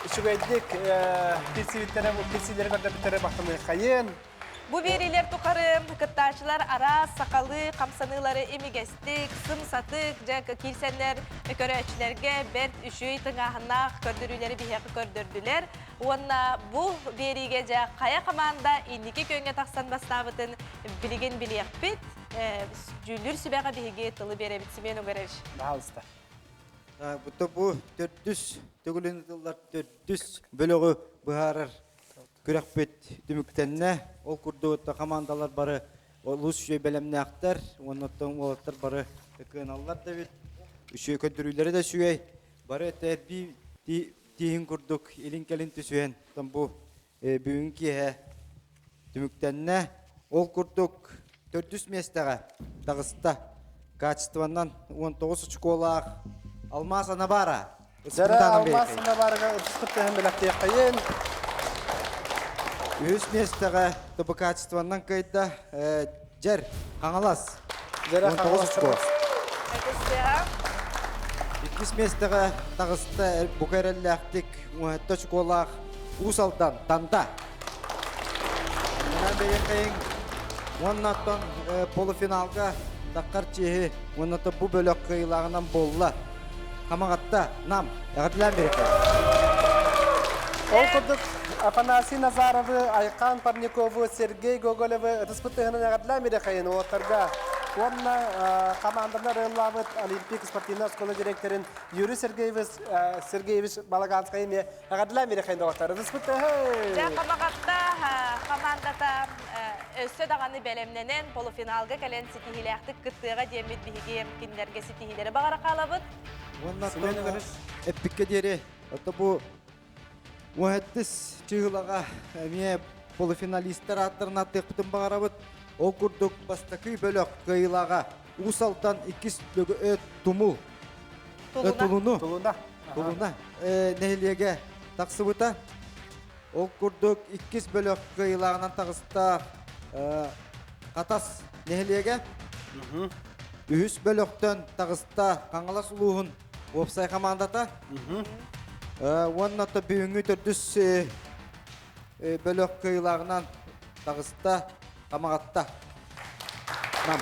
үчүгэйдик кирсибиттэрэ, кирсиилэри көрдөрбүттэрэ махтаныаххайын. Бу биэриилэр тухары кыттааччылар араас сахалыы хамсаныылары имигэстик, сымсатык дьэ киирсэннэр көрөөччүлэргэ бэрт үчүгэй тыҥааһыннаах көрдөрүүлэри биһиэхэ көрдөрдүлэр. Уонна бу биэриигэ дьэ хайа хамаанда инники күөҥҥэ тахсан бастаабытын билигин билиэхпит. Дьүүллүүр сүбэҕэ биһиги тылы биэрэбит Семен Угарович. Баһаалыста. Бу бу төрдүс төгүлүн ытыллар төрдүс бөлөҕү быһаарар Күрэхпит түмүктэннэ. Ол курдук хамаандалар бары олус үчүгэй бэлэмнээхтэр уонна оттон уолаттар бары кыаналлар да эбит. Үчүгэй көрдөрүүлэрэ да үчүгэй. Бары этэрбии тииһин курдук илин-кэлин түсүһэн оттон бу бүгүн киэһэ түмүктэннэ. Ол курдук төрдүс миэстэҕэ таҕыста. Качествонан 19 очколаах Алмаз Анабара. Дьара Алмаз Анабарага ытыспыт тыһын бэлэхтиэххэйин. Үһүс миэстэҕэ ТБ качествонан кыайда Дьэр Хаҥалас. Дьэрэ Хаҥалас. Иккис миэстэҕэ таҕыста бука эрэллээхтик уһатта очколаах Уус Алдан Танда. Бэйэкэйиҥ уонна оттон полуфиналга таххар чиэһи уонна бу бөлөх кыайыылааҕынан буолла. Хамаҕатта, Нам, эҕэрдэлээн биэрэккэ. Ол курдук Афанасий Назаровы, Айхан Парникову, Сергей Гоголевы ытыспыт тыһынан эҕэрдэлээн биэрэхэйин уолаттарга уонна хамаанданар ыллаабыт Олимпик спортивнай оскуола директорын Юрий Сергеевич Сергеевич Балаганскай эмиэ Эҕэрдэлээн биэрэхэйин доҕоттор. Ытыспыт Дьэ, Хамаҕатта хамаандата өссө даҕаны бэлэмнэнэн полуфиналга кэлэн ситиһиилээхтик кыттыаҕа диэммит биһиги кинилэргэ ситиһиилэри баҕара хаалабыт. Уонна эппиккэ диэри, ото бу уһэттис чыһылаҕа эмиэ полуфиналистар ааттарын аттыахпытын баҕарабыт. Ол курдук бастакы бөлөх кыайыылааҕа Уус Алдан иккис Тумул Тулуну Тулуна Тулуна нэһилиэгэ тахсыбыта. Ол курдук иккис бөлөх кыайыылааҕынан таҕыста Хатас нэһилиэгэ. Үһүс бөлөхтөн таҕыста Хаҥалас улууһун уопсай хамаандата. Уонна бүгүҥҥү төрдүс бөлөх кыайыылааҕынан таҕыста Хамаҕатта. Нам.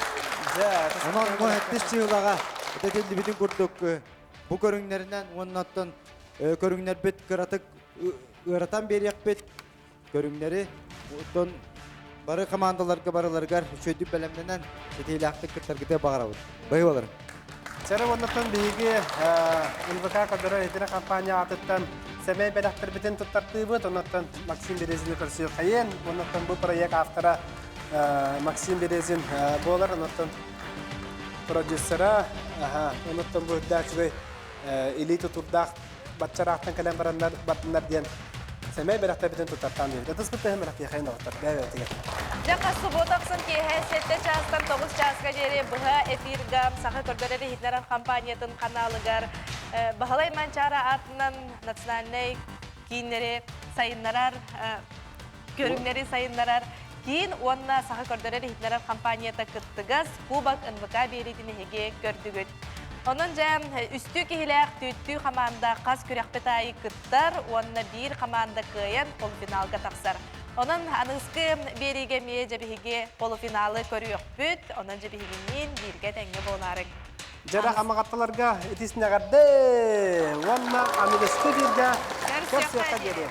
Онон сэттис чыылаҕа этиллибитин курдук бу көрүҥнэринэн уонна оттон көрүҥнэрбит кыратык ыаратан биэриэхпит көрүҥнэри оттон бары командаларга барыларыгар үчүгэйдик бэлэмнэнэн ситиилээхтик кыттаргытыгар баҕарабыт. Баһыыбалар. Сэрэ уоннаттан биһиги НВК көрдөрөр итини компания аатыттан сэмэй бэлэхтэрбитин туттартыыбыт. Оннуттан Максим Березини көрсүөххэйин. Оннуттан бу проект автора Максим Березин буолар. Оннуттан продюсера. Оннуттан бу үрдээх илии тутурдаах баччараахтан кэлэн бараннар бардыннар диэн сэмэй бэлэхтэрбитин туттартаан биэрбит. Ытыспыт тыһын бэлэхтиэхэйин доҕоттор. Бэйэ-бэйэтигэр. Дьэ, хас субуота ахсын киэһэ 7 чаастан 9 чааска диэри быһа эфирга Саха көрдөрөр иһитиннэрэр компаниятын каналыгар Баһылай Манчаары аатынан национальнай кииннэри сайыннарар, көрүҥнэри сайыннарар киин уонна Саха көрдөрөр иһитиннэрэр компанията кыттыгас Кубок НВК биэриитин эһиги көрдүгүт. Онон дьэ, үстүү киһилээх түүттүү хамаанда хас күрэхпит аайы кыттар уонна биир хамаанда кыайан полуфиналга тахсар. Онон аныгыскы биэриигэ эмиэ дьэ биһиги полуфиналы көрүөхпүт. Онон дьэ биһигинниин бииргэ тэҥҥэ буолаарыҥ. Дьэрэх амаҕатталарга итиснэҕэрдэ уонна аныгыскы бииргэ көрсүөххэ диэри.